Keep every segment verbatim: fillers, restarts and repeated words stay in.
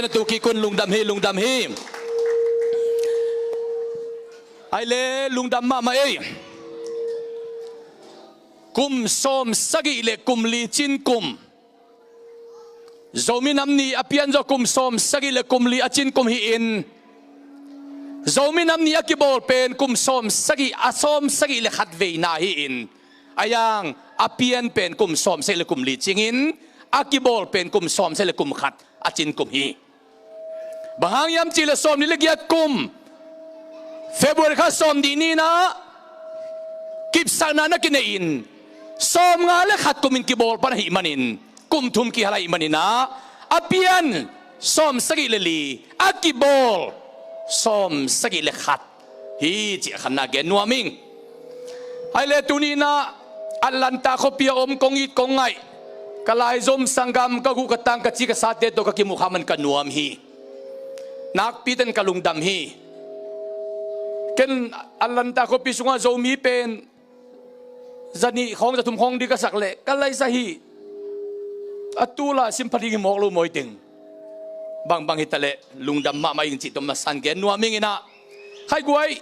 na tu kik un. Lungdam hi, lungdam hi. Ai le, lungdam mahmah ei. Kum sawm sagih le kum li cin kum. Zomi Nam Ni a pian zawh kum sawm sagih le kum li a cin kum hi-in, Zomi Nam Ni a kibawl pen kum sawm sagih, a sawm sagih le khat veina hi-in, a yang a pian pen kum sawm sagih le kum li cingin, a kibawl pen kum sawm sagih le kum khat a cin kum hi. Bang hang hiam cih leh sawmnih le giat kum, February kha sawmnih ni-in ah kipsakna na kinei-in, sawmnga le khat kumin kibawl pan ahih manin, kum thum kihal ahih manin ah, a pian sawm sagih le li, a kibawl sawm sagih le khat hi, cih khat na gen nuam ing. Ai le, tuni-in ah Atlanta khuapi a om kong it kong ngaih, ka laizom sanggam, ka guh ka tang, ka ci ka sate tawh ka kimuh kha man ka nuam hi. Nakpi takin ka lungdam hi. Ken Atlanta khuapi sungah Zomi pen zanih khawng, zathum khawng ding ka sak leh ka laisa hi. A tul a sim pha ding hi mawk lo mawi teng. Bangbang hi ta leh lungdam mahmah ing cih tawh masa-in gen nuam ing in ah. Khaiguai,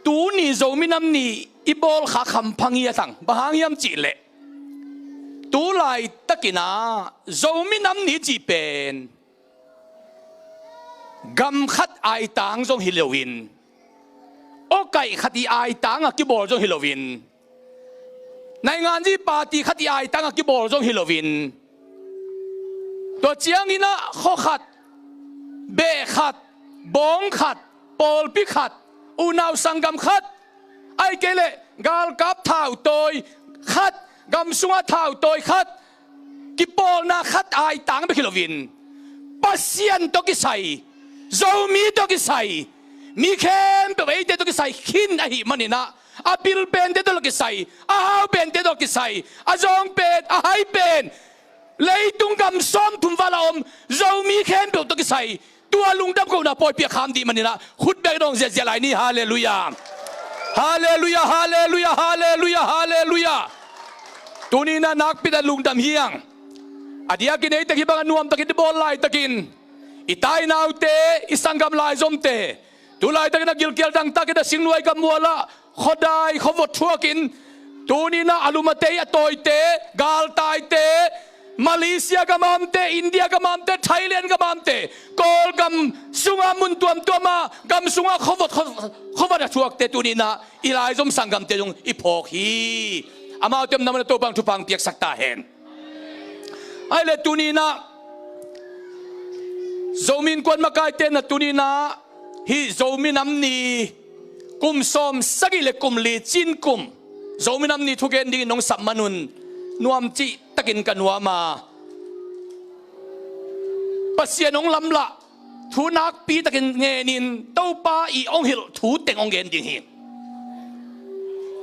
tuni Zomi Nam Ni i bawl kha khamphang hi a tang. Bang hang hiam cih leh, tu laitakin ah Zomi Nam Ni cih pen gam khat aitang zong hi loin, awkaih khat i aitang a kibawl zong hi loin, nainganzi party khat i aitang a kibawl zong hi loin, tua ciangin ah khua khat, beh khat, bawng khat, pawlpi khat, unau sanggam khat, ahih kei leh galkap thautawi khat, gam sungah thautawi khat, kipawlna khat aitang bek hi loin, Pasian tawh kisai, Zomi tawh kisai, mi khempeuh eite tawh kisai khin ahih manin ah, a pil pente tawh kisai, a hau pente tawh kisai, a zawng pen, a hai pen, leitung gam sawmthum val a om Zomi khempeuh tawh kisai, tua lungdam kohna pawipi a kham dih manin ah, khut beng dong ziahziah lai ni. Halleluiah. Halleluiah, halleluiah, halleluiah, halleluiah. Tuni-in ah nakpi takin lungdam hi hang. A diakin ei tek hih bang a nuam takin i bawl laitakin, i tai naute, i sanggam laizomte, tu laitakin a gilkial dangtakin a singnuai gammual ah khuadai khuavot thuakin, tuni-in ah a lumate, a tawite, galtaite, Malaysia gam a omte, India gam a omte, Thailand gam a omte, Kawlgam sungah mun tuamtuam ah, gam sungah khuavot, khua-, khuavot a thuakte, tuni-in ah i laizom sanggamte zong i phawk hi. Amaute omna mun ah Topa'n thupha hong piaksak ta hen. Ai le, tuni-in ah Zomi Innkuan makaite na, tuni-in ah hih Zomi Nam Ni kum sawm sagih le kum li cin kum, Zomi Nam Ni thugen dingin hong sap man un nuam cih takin ka nuam a, Pasian hong lamlah thu nakpi takin ngenin, Topa i hong hilh thu teng hong gen ding hi.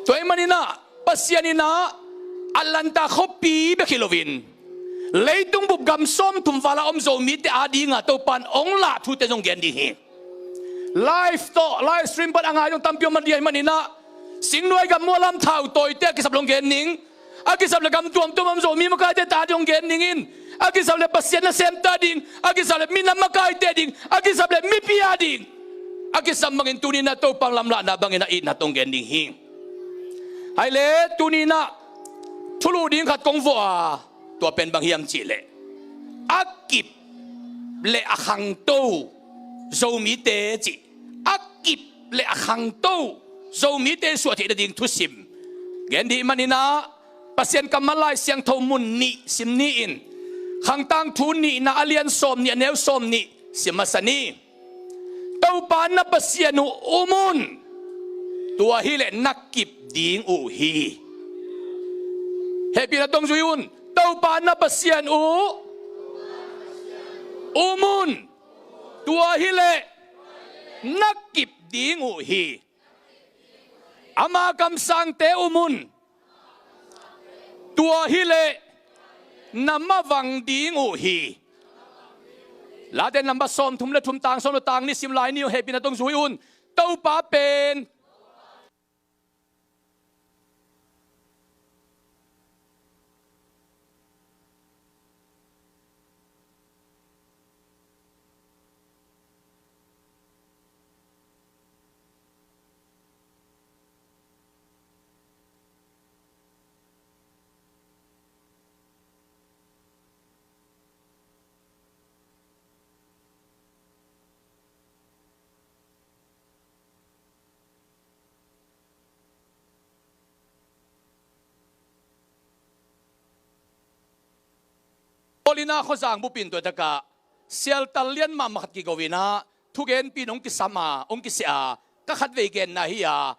Tua ahih manin ah Pasian in ah Atlanta khuapi bek hi loin, leitung bup gam sawmthum val a om Zomite adingin Topa'n hong lah thute zong gen ding hi. Live tawh, live stream pan a ngai zong tampi om a diai manin ah, singnuai gammual lam thautawite a kisap leh hong gen ding, a kisap leh gam tuamtuam a om Zomi makaite ta ding hong gen ding in, a kisap leh Pasian nasemte a ding, a kisap leh minam makaite a ding, a kisap leh mipi a ding, a kisap bangin tuni-in ah Topa'n lamlahna bangin a itna tawh hong gen ding hi. Hai le, tuni-in ah thulu ding khat kong vuah a, tua pen bang hiam cih leh, a kip le a khangto Zomite cih, a kip le a khangto Zomite suah theih nading thusim gen dih manin ah, Pasian kammal Lai Siangtho mun nih sim ni in, Khangtangthu nihna a lian sawmnih, a neu sawmnih sim masa ni. Topa na Pasian uh um un, tua hileh na kip ding uh hi. Hehpihna tawh zui un. Topa na Pasian uh um un, tua hileh na kip ding uh hi. Ama kamsangte um un, tua hileh na mavang ding uh hi. Late number sawmthum le thum, tang sawm le tang nih sim lai ni uh. Hehpihna tawh zui un. Topa pen Paulina khuazang bupin tua takah sialtal lian mahmah khat kigo inah thugenpi in hong kisam a, hong kisia a, ka khatvei genna hi a,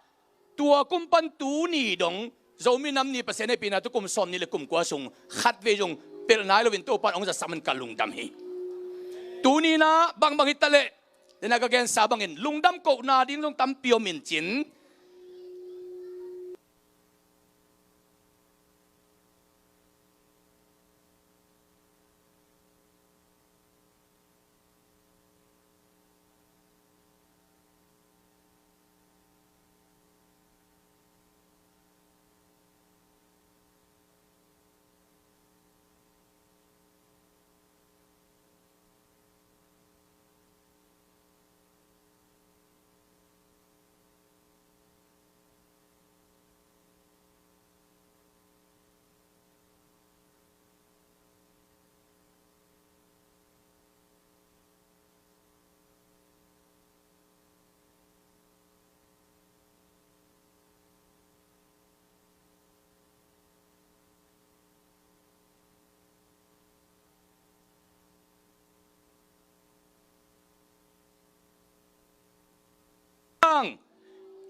tua kum pan tuni dong Zomi Nam Ni Pasian hehpihna tawh kum sawmnih le kum kua sung khatvei zong pelh nai loin Topan hong zasak man ka lungdam hi. Tuni inah bangbang hi taleh, dena ka gensa bangin lungdam kohna ding zong tampi om in cin.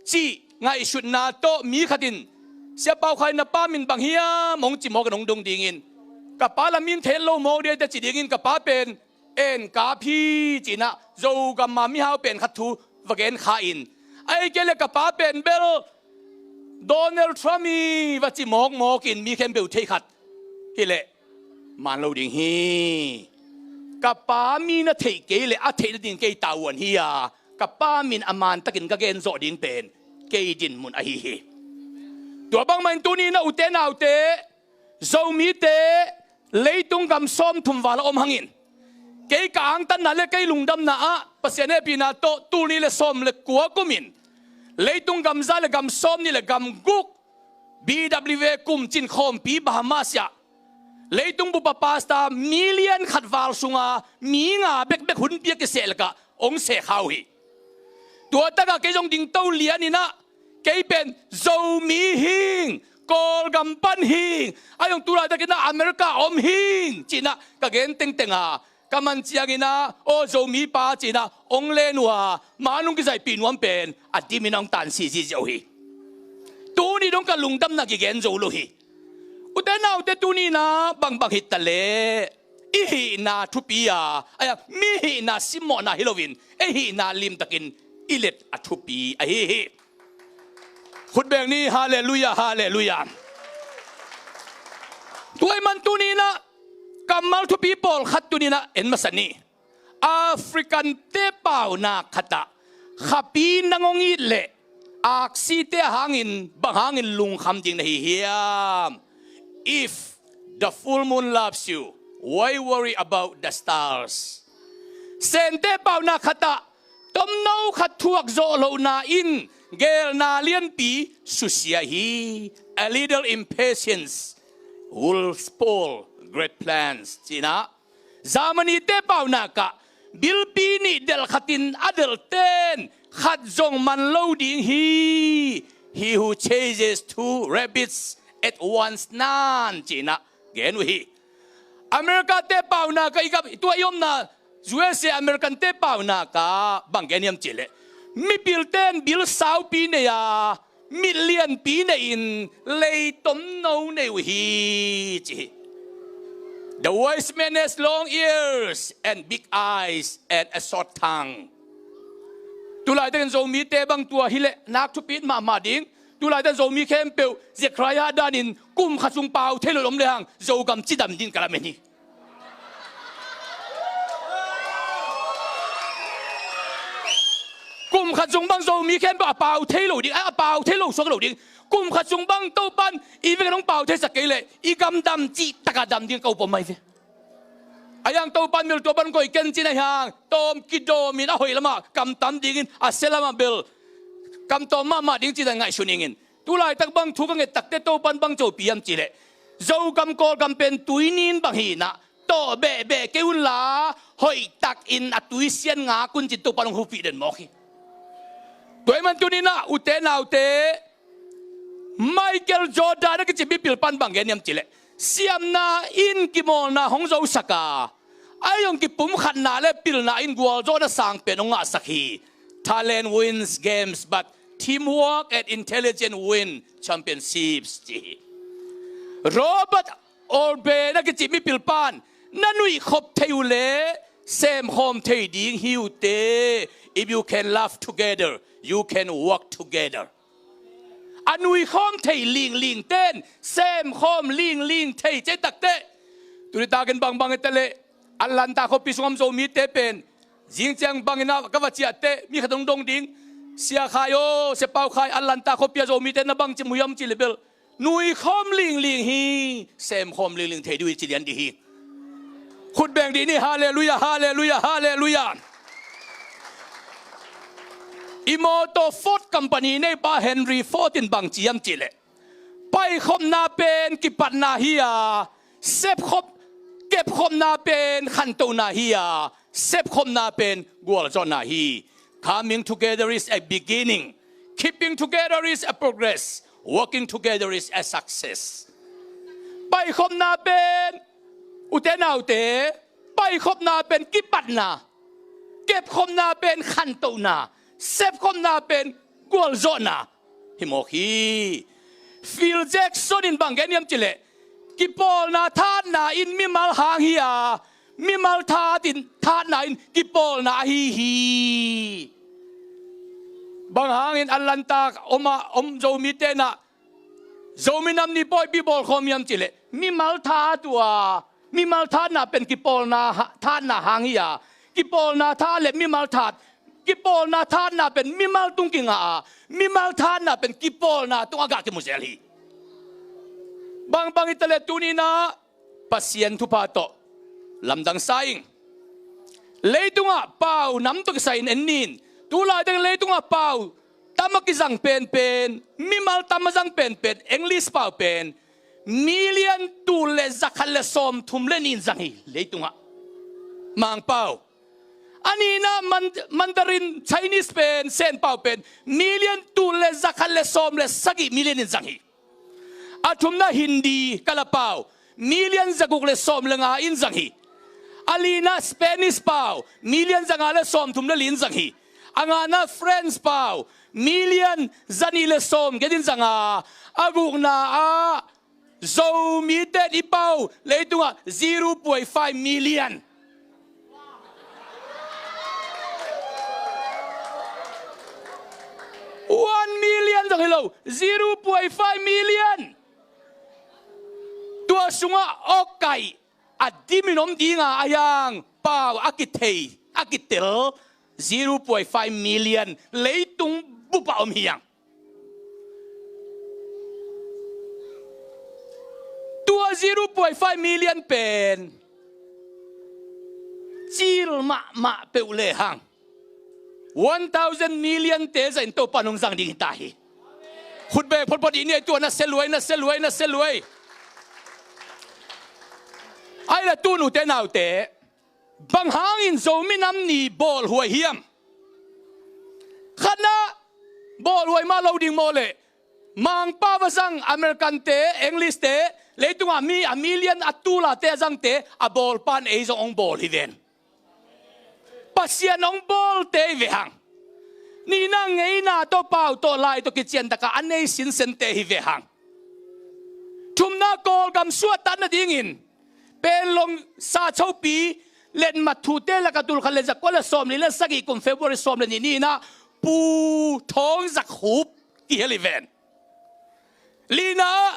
Cih ngaihsutna tawh mi khat in, Sia Pau Khai, na pa min bang hiam? Hong ci mawk in hong dong dingin, ka pa la min thei lo mawk ding a, ci dingin ka pa pen En Kap hi, ci inah Zogam a mihau pen khat thu va gen kha in, ahih kei leh ka pa pen bel Donald Trump hi, va ci mawkmawk in mi khempeuh theih khat hileh man lo ding hi. Ka pa mi na theih kei leh a theih nading kei tavuan hi a, ka pa min a mantakin ka gen zawh ding pen kei dinmun ahi hi. Tua bangmah in tuni inah ute naute, Zomite leitung gam sawmthum val a om hangin, kei ka angtanna le kei lungdamna ah Pasian hehpihna tawh tul nih le sawm le kua kumin leitung gam za le gam sawmnih le gam guk, B W A kum cin khawmpi Bahamas ah leitung bup a pasta million khat val sunga mi nga bekbek hunpi a kiseh lakah hong seh kha uh hi. Tua takah kei zong dingto lian inah, kei pen Zomi hing, Kawlgam pan hing, a zong tu laitakin ah America om hing, ci inah ka gen tengteng a, ka man ciangin ah, aw Zomi pa, ci inah hong len uh a, man hong kizaihpih nuam pen a dimin hong tansi ziahziah uh hi. Tuni dong ka lungdamna kigen zo lo hi. Ute naute, tuni inah bangbang hi taleh, i hihna thupi a, a, mi hihna simmawhna hi loin ei hihna limtakin i let a thupi ahi hi. Khut beng ni, halleluiah, halleluiah. Tua ahih man tuni inah kammal thupi pawlkhat tuni inah en masa ni. African-te pauna khatah, khapi nang hong it leh aksite a hangin bang hangin lungkham ding na hi hiam? If the full moon loves you, why worry about the stars? Sente pauna khatah, tomno khat thuak zawh lohna in geelna lianpi susia hi. A little impatience will spoil great plans, ci inah Germany-te paunak ah, bilpi nih delh khatin a delhten khat zong man lo ding hi. He who chases two rabbits at once nan, ci inah gen uh hi. America-te paunak ah, i gam, tua i omna U S A, American-te paunak ah bang gen hiam cih leh, mipilten bil saupi nei a, mit lianpi nei-in lei tomno nei uh hi, ci hi. The wise man has long ears and big eyes and a short tongue. Tulaitakin Zomite bang tua hileh nak thupi mahmah ding. Tulaitakin Zomi khempeuh Zechariah danin kum khat sung pau thei lo om lehang Zogam cidam ding ka lamen hi. Kum khat sung bang Zomi khempeuh a pau thei lo ding, a pau thei lo suak lo ding. Kum khat sung bang Topan i vek in hong pau theisak kei leh i gam dam cih takah dam ding ka up om mai ve. A hiang Topan bel tua bang koih ken cin a hiang tawm kidawmin a hoih lamah kam tam dingin a sia lamah bel kam tawm mahmah ding cih dan ngaihsun ingin. Tulaitak bang thu ka nget takte Topan bang copi hiam cih leh, Zogam Kawlgam pen tuinin bang hi inah tawh behbeh kei unla, hoihtakin a tuisian ngak un cin Topan hong hupih den mawk hi. Tua ahih man tuni inah ute naute, Michael Jordan a kici mipil pan bang gen hiam cih leh, Siamna in kimawlna hong zosak a, ahi zong kipumkhatna le pilna in gualzawhna sang pen hong ngahsak hi. Talent wins games, but teamwork and intelligence win championships, ci hi. Robert Orbe na kici mipil pan, na nuihkhop thei uh le semkhawm thei ding hi uh teh. If you can laugh together, you can work together. A nuikhawm thei lingling ten semkhawm lingling thei ci takte. Tuni takin bangbang i ta leh Atlanta khuapi sungah om Zomite pen zingciang bangin ah ka va ciah teh mi khat hong dong ding. Sia Khai aw, Sia Pau Khai, Atlanta khuapi ah Zomite na bangci mu hiam ci leh bel nuikhawm lingling hi, semkhawm lingling thei dih uh hi ci lian dih hi. Khut beng dih ni. Halleluiah, halleluiah, halleluiah. I mawtaw Ford company neipa Henry Ford in bangci hiam ci leh, paikhopna pen kipatna hi a, sepkhop, kepkhopna pen khantohna hi a, sepkhopna pen gualzawhna hi. Coming together is a beginning. Keeping together is a progress. Working together is a success. Paikhopna pen, ute naute, paikhopna pen kipatna, kepkhopna pen khantohna, sepkhopna pen gualzawhna hi mawk hi. Phil Jackson in bang gen hiam ci leh, kipawlna thatna in mimal hang hi a, mimal that in, thatna in kipawlna ahi hi. Bang hangin Atlanta om a om Zomite na Zomi Nam Ni pawipi bawlkhawm hiam ci leh, mimal that uh a, mimal thatna pen kipawlna ha-, thatna hang hi a, kipawlna that le mimal that, kipawlna thatna pen mimal tung kingah a, mimal thatna pen kipawlna tungah gah kimu zel hi. Bangbang i ta leh tuni-in ah Pasian thupha tawh lamdang sa ing. Leitungah pau nam tawh kisai in en ni in, tu laitak leitungah pau tam a kizang penpen, mimal tam a zang penpen, English pau pen million tul le zakhat le sawmthum le nih in zang hi leitungah. Mangpau. A nihna Man-, Mandarin Chinese pen, Sen pau pen million tul le zakhat le sawm le sagih million in zang hi. A thumna Hindi, Kala pau, million zaguk le sawm le nga in zang hi. A lina Spanish pau, million zanga le sawmthum le li in zang hi. A ngana French pau, million zanih le sawm giat in zanga. A gukna ah Zomite i pau leitungah zero point five million. One million zong hi lo, zero point five million. Tua sungah awkaih a dimin om dinga a hiang pau a kithei, a kitel zero point five million leitung bup ah om hiang. Tua zero point five million pen cil mahmah peuh lehang one thousand million te zahin Topa nong zang ding hi ta hi. Khut beng photphot i nih, tua na sia luai, na sia luai, na sia luai. Ai la, tu nute naute, bang hangin Zomi Nam Ni bawlhuai hiam? Khatna, bawlhuai mah lo ding maw leh, Mangpau a zang American te, English te, leitungah mi a million a tula te a zangte a bawlpan ei zong hong bawl hi ven. Pasian hong bawlte hi ve hang. Nihna, ngeina tawh, pau tawh, lai tawh kiciantakah a nei sinsente hi ve hang. Thumna, Kawlgam suahtak nadingin Panglong sa chopi letmat thute lakah tulkhat le zakua le sawmli le sagih kum February sawm le nih ni-in ah Pu Thawng Zak Hup kihel hi ven. Lina,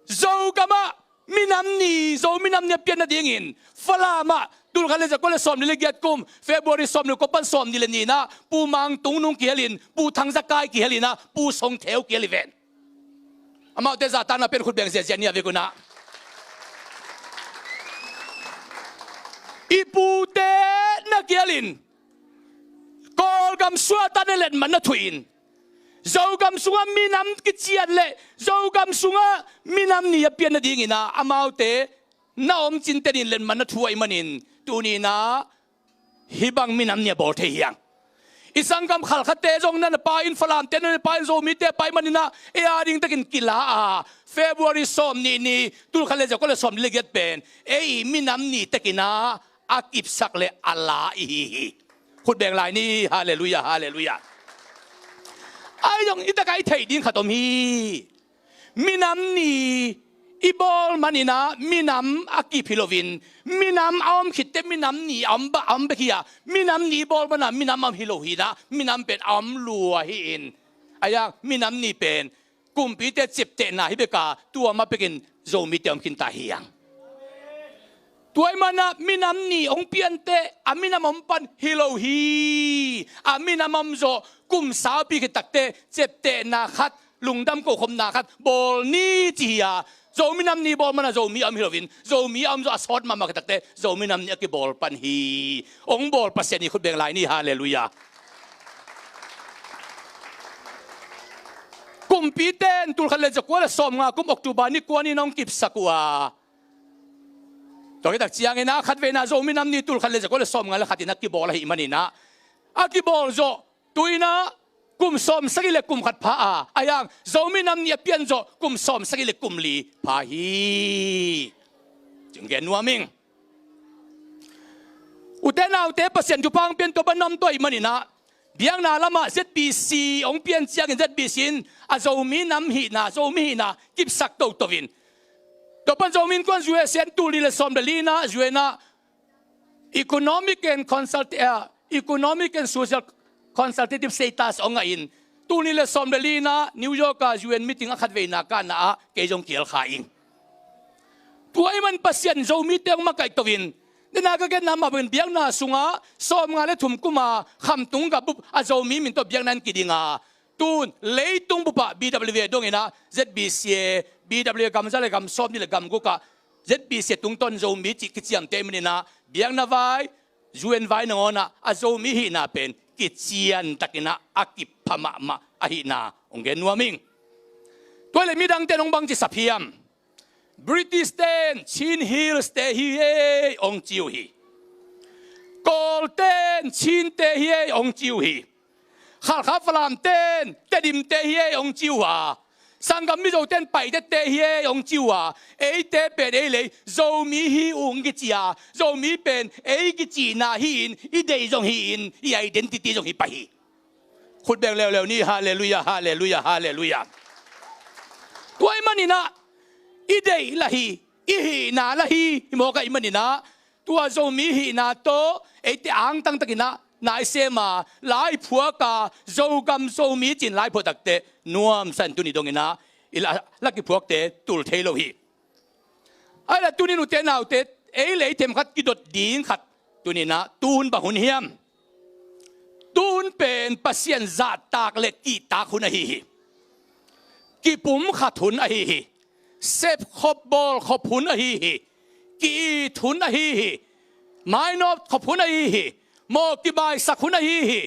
Zogamah minam ni, Zomi Nam Ni a pian nadingin Falamah tulkhat le zakua le sawmli le giat kum February sawmli kua pan sawmnih le nih-in ah Pu Mang Tung Nung kihelin, Pu Thang Za Kai kihelin ah Pu Song Theu kihel hi ven. Amaute zahtakna pen khut beng ziahziah ni a vek un ah. I pute na kihelin Kawlgam suahtakna letmat na thuh in, Zogam sungah minam kician le Zogam sungah minam ni a pian nadingin ah amaute na om cintenin letmat na thuh ahih manin tuni-in ah hih bang minam ni a bawl thei hi hang. I sanggam Khalkhate zong na na pai in, Falamte na na pai in, Zomite a pai manin ah ei a ding takin kila a February sawm nih ni, tul khat le zakua le sawm nih le giat pen ei i minam ni tekin ah a kipsak le a la i hi hi. Khut beng lai ni. Halleluiah, halleluiah. Ahi zong i tak a i theih ding khat om hi. Minam ni i bawl manin ah minam a kip hi loin, minam a om khit teh minam ni a om bek, a om bek hi a, minam ni i bawl man ah minam a om hi lo hi-in ah, minam pen a om lua hi-in, ahi zong minam ni pen kumpite ciaptehna hi bek a, tua mah bekin Zomite om khin ta hi hang. Tua ahih manin ah minam ni hong pian teh a minam om pan hi lo hi. A minam om zawh kum saupi khit tak teh ciaptehna khat, lungdam kokhopna khat bawl ni ci hi a, Zo minam ni bawl man ah Zomi a om hi loin, Zomi a om zawh a sawt mahmah khit tak teh Zo minam ni a kibawl pan hi. Hong bawl Pasian i khut beng lai ni. Halleluiah. Kumpite in tul khat le zakua le sawmnga kum October ni kua ni-in hong kipsak uh a, tua khit tak ciangin ah khatveina Zo minam ni tul khat le zakua le sawmnga le khat in a kibawl ahih manin ah, a kibawl zawh tu-in ah kum sawmsagih le kum khat pha a, ahi zong Zo minam ni a pian zawh kum sawmsagih le kum li pha hi. Ci-in gen nuam ing. Ute naute, Pasian thupha hong pian tua pan a om tua ahih manin ah, biakna lamah Z B C hong pian ciangin Z B C in a Zomi nam hihna, Zomi hihna kipsak toto in, tua pan Zomi Innkuan U S A in tul nih le sawm le li-in ah U N ah Economic and Consult-, ah, Economic and Social Consultative Status hong ngah in, tul nih le sawm le li-in ah New York a U N meeting a khatveina ka na ah kei zong kial kha ing. Tua ahih man Pasian Zomite hong makaih to-in, dena ka genna mah bangin biakna sungah sawmnga le thum kum a Khamtung gam bup a Zomi min tawh biakna in kiding a, tun leitung bup ah B W A dongin ah Z B C A, B W A gam za le gam sawmnih le gam guk ah Z B C A tungtawn Zomi cih kiciamteh ahih manin ah biakna vai, U N vai nangawn ah a Zomi hihna pen kician takin ah a kipha mahmah ahihna hong gen nuam ing. Tua hi leh midangte in hong bangci sap hiam? British-te in Chin Hills-te hi ei hong ci uh hi. Kawlte in Chin-te hi ei hong ci uh hi. Khalkha Falam-te in Tedim-te hi ei hong ci uh a, sanggam Mizo-te in Paite-te hi ei hong ci uh a, eite pen ei lei Zomi hi ung kici a, Zomi pen ei kicihna hi-in, i deih zong hi-in, i identity zong hi pah hi. Khut beng leuleu ni. Halleluiah, halleluiah, halleluiah. Tua ahih manin ah i deih lah hi, i hihna lah hi, hi mawk ahih manin ah tua Zomi hihna tawh eite angtang takin ah na i sem a, la i phuak a, Zogam Zomi ci-in la i phuak tak teh nuamsa in tuni dongin ah i la, la kiphuakte tul thei lo hi. Ahi leh tuni-in ute naute, ei lei themkhat kidot ding khat tuni-in ah tu hun bang hun hiam? Tu hun pen Pasian zahtak le kihtak hun ahi hi. Kipumkhat hun ahi hi. Sepkhop bawlkhop hun ahi hi. Ki-it hun ahi hi. Mainawt khop hun ahi hi. Mawh kibaisak hun ahi hi.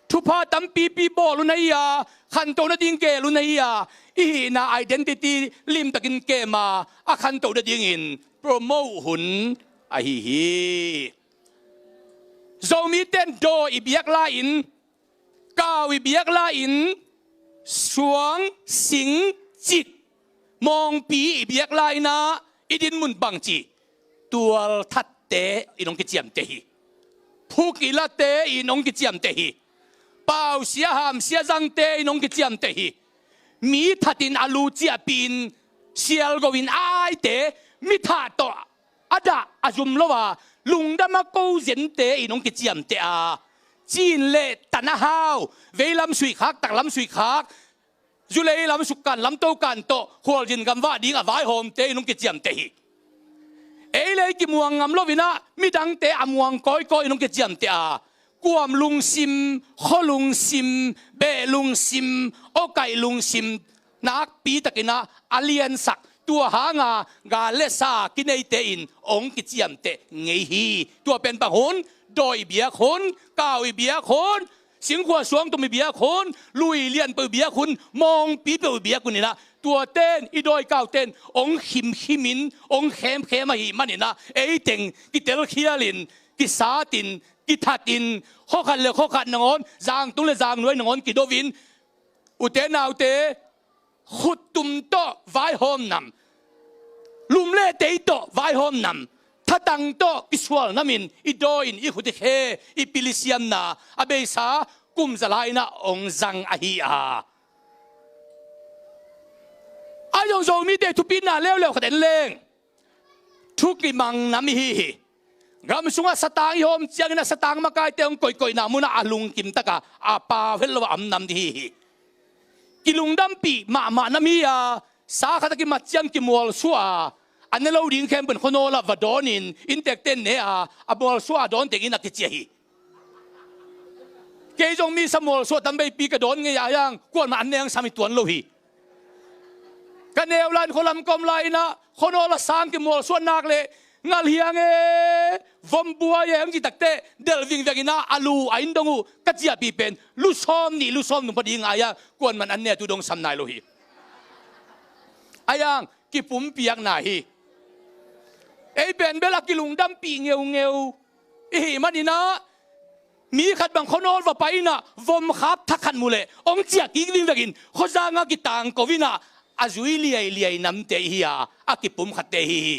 Thupha tampipi bawl hun ahi a, khanto nading gel hun ahi a, i hihna identity limtakin kem a, a khanto nadingin promote hun ahi hi. Zomite in daw i biak lai-in, kau i biak lai-in, suang, sing, cik, mawngpi i biak lai-in ah i dinmun bangci? Tualthatte in hong kiciamteh hi. Phukilate in hong kiciamteh hi. Pausia hamsia zangte in hong kiciamteh hi. Mi thatin a lu ciahpihin sialgo-in a aite, mi thah tawh a dah a zum lo a, lungdam a ko zente in hong kiciamteh a, cin le tan a hau, veilam suikhak, taklam suikhak, zulei lam sukkan, lamtokan tawh khualzin gamvah ding a vaihawmte in hong kiciamteh hi. Ei le ei kimuang ngam loin ah midangte a muang kawikawi in hong kiciamteh a, kuam lungsim, khua lungsim, beh lungsim, awkaih lungsim, nakpi takin ah a liansak, tua hanga gal le sa kineite in hong kiciamteh ngei hi. Tua pen bang hun? Dawi biak hun, kau i biak hun, singkhua suangtum i biak hun, lui lianpeuh i biak hun, mawngpi peuh i biak hun in ah, tuate in, i dawi kaute in hong khimkhimin, hong khemkhem ahih manin ah, ei teng kitelkhialin, kisatin, kithatin, khuakhat le khuakhat nangawn, zangtung le zangnuai nangawn kidoin, ute naute, khuttum tawh vaihawm nam, lum le tei tawh vaihawm nam, thatang tawh kisual namin i daw in i khut i khe, i pil i siamna a beisa kum za lai-in ah hong zang ahi a. A zong Zomite thupitna leuleu khat en leng, thu kimang nam i hi hi. Gam sungah satang i hawm ciangin ah satang makaite hong koihkoihna munah a lungkim taka a pau het lo a om nam i hi hi. Kilungdampih mahmah nam hi a, sa khat a kimat ciang kimualsuah a, a ne lo ding khempeuh in khuanawl ah va dawnin inntekte in ne a, a mualsuah a dawn tengin a kiciah hi. Kei zong misa mualsuah tamveipi ka dawn ngei a, a hiang kuamah an ne hang sam hi tuan lo hi. Ka neu lai-in khualam ka om lai-in ah khuanawl a sang kimualsuah nak leh ngal hiang e, vom buai e hong cih takteh delh vingveng in ah a lu a inn dong uh ka ciahpih pen lu sawm nih lu sawm thum pha ding a, a hiang kuamah an ne a, tu dong sam nai lo hi. A hiang kipumpiakna hi. Ei pen bel a kilungdampih ngeungeu i hih manin ah, mi khat bang khuanawl va pai in ah vom khap thak khat mu leh hong ciah kik vingveng in khuazang ah kitangko in ah a zui liailiai namte i hi a, a kipumkhatte i hi hi.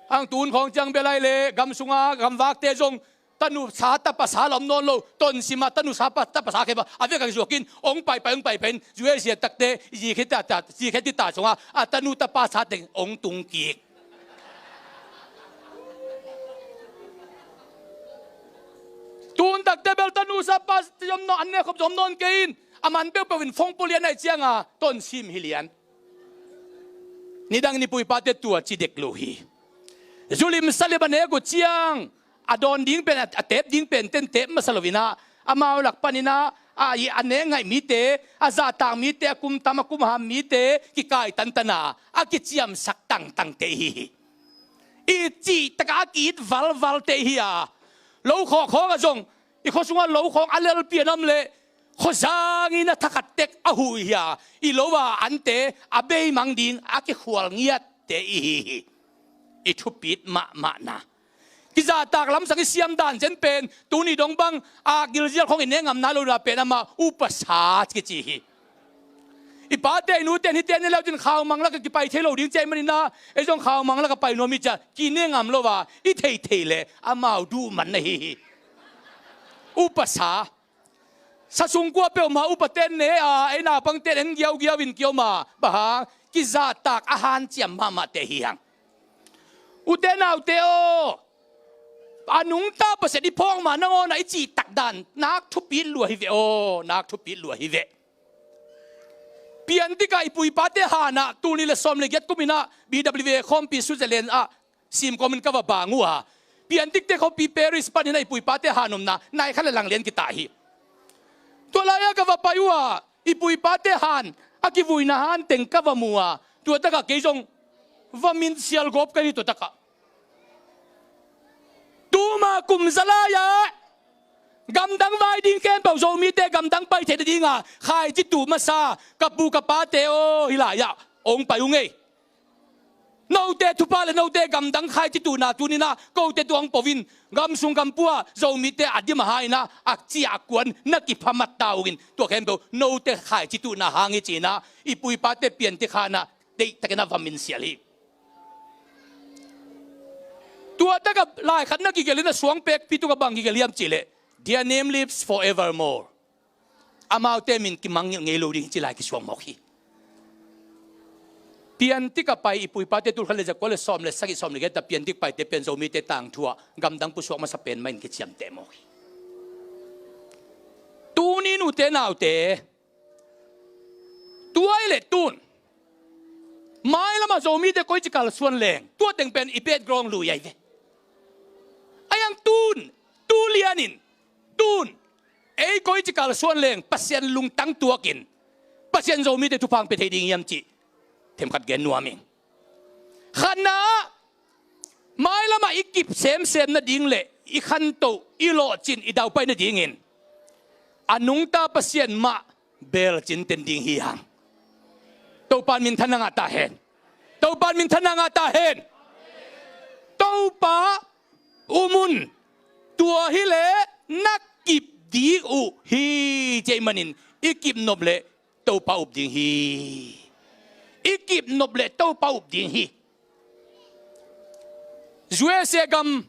Hang tun khawng ciang bel ai leh gam sungah gamvakte zong tanusa tapasa la om nawn lo, tonsim ah tanusa pa- tapasa khempeuh a vek a kizuak in hong paipai hong paipai in, zui a zia takte zikhe tita, zikhe tita sungah a tanu tapasa teng hong tung kik. Tun takte bel tanusa pa zom nawn, an ne khop zom nawn kei in, a man peuhpeuh in phone pua lian ahih cianga tonsim hi lian. Nidang in i pu i pate tua ci dek lo hi. Zulim salim a nek uh ciang a dawn ding pen, a, a tep ding pen ten tep masa lo in ah, amau lak panin ah, a, i, a nek ngaih mite, a zahtak mite, a kum tam a kum ham mite kikai tantan a, a kiciamsak tangtangte i hi hi. I cih takah a ki-it valvalte i hi a, lo khawkhawk ah zong i khua sungah lo khawng a lelpi a nam leh khuazang in a thakhat tek a huh i hi a, i lo a ante a beimang ding a kikhual ngiatte i hi hi. I thupit mahmahna, kizahtak lamsang i siam dan zen pen tuni dong bang a gilzial khawng i ne ngam nai lo na pen amah upasa kici hi. I pate i nute in hihte ne leu cin khaumang lak a kipai thei lo ding ci ahih manin ah, ei zong khaumang lak a pai nuam i ci a, ki ne ngam lo a i theithei leh amau duh man na hi hi. Upasa, sa sung kua peuhmah upate in ne a, ei naupangte in en giaugiau in ki-om a, bang hang, kizahtak a hanciam mahmahte hi hang. Ute naute aw, a nungta Pasian i phawk ma nangawn ah i cih tak dan nak thupit lua hi ve aw, nak thupit lua hi ve. Piantik ah i pu i pate han ah tul nih le sawm le giat kum in ah B W A khawmpi Switzerland ah simkawm in ka va bang uh a, Piantikte khawmpi Paris panin ah i pu i pate han omna nai khat le lang lian kita hi. Tua lai-ah ka va pai uh a, i pu i pate han, a kivuina han teng ka va mu a, tua takah kei zong va minsial gawp ka hi tua takah. Tuma kum za lai-ah gamdang vai ding khempeuh, Zomite gamdang pai theih nadinga khaici tuh masa ka pu ka pate aw, hih lai-ah hong pai uh ngei. Note thupha le note gamdang khaici tuhna tuni-in ah kote tua hong po in, gam sung gam pua Zomite a dim a ha in ah a ciah a kuan na kipha mat ta uh in, tua khempeuh note khaici tuhna hang hi ci-in ah i pu i pate Piantik han ah deihtakin ah va minsial hi. Tua takah lai khat na kigelh in a suang pekpi tungah bang kigelh hiam cih leh, "Their name lives forevermore." Amaute min kimangngilh ngei lo ding hi ci lai kisuang mawk hi. Piantik a pai i pu i pate tul khat le za kua le sawm le sagih, sawm le giat a Piantik paite pen Zomite tangthu ah gamdang pusuak masa pen mah in kiciamteh mawk hi. Tuni-in ute naute, tua ahih leh tun mailam ah Zomite koici kalsuan leng tua teng pen i background lui ahi ve. Ahi hang tun, tu lianin, tun ei koici kalsuan leng Pasian lungtang tuakin Pasian Zomite thupha hong pia thei ding hiam cih themkhat gen nuam ing. Khatna ah, mailam ah i kip semsem nading le i khantoh, i lawhcin, i daupai nadingin a nungta Pasian mah belcin ten ding hi hang. Topa in minthanna ngah ta hen. Topa in minthanna ngah ta hen. Topa um un. Tua hi leh na kip ding uh hi. Tua ahih manin i kip nop leh Topa up ding hi. I kip nop leh Topa up ding hi. U S A gam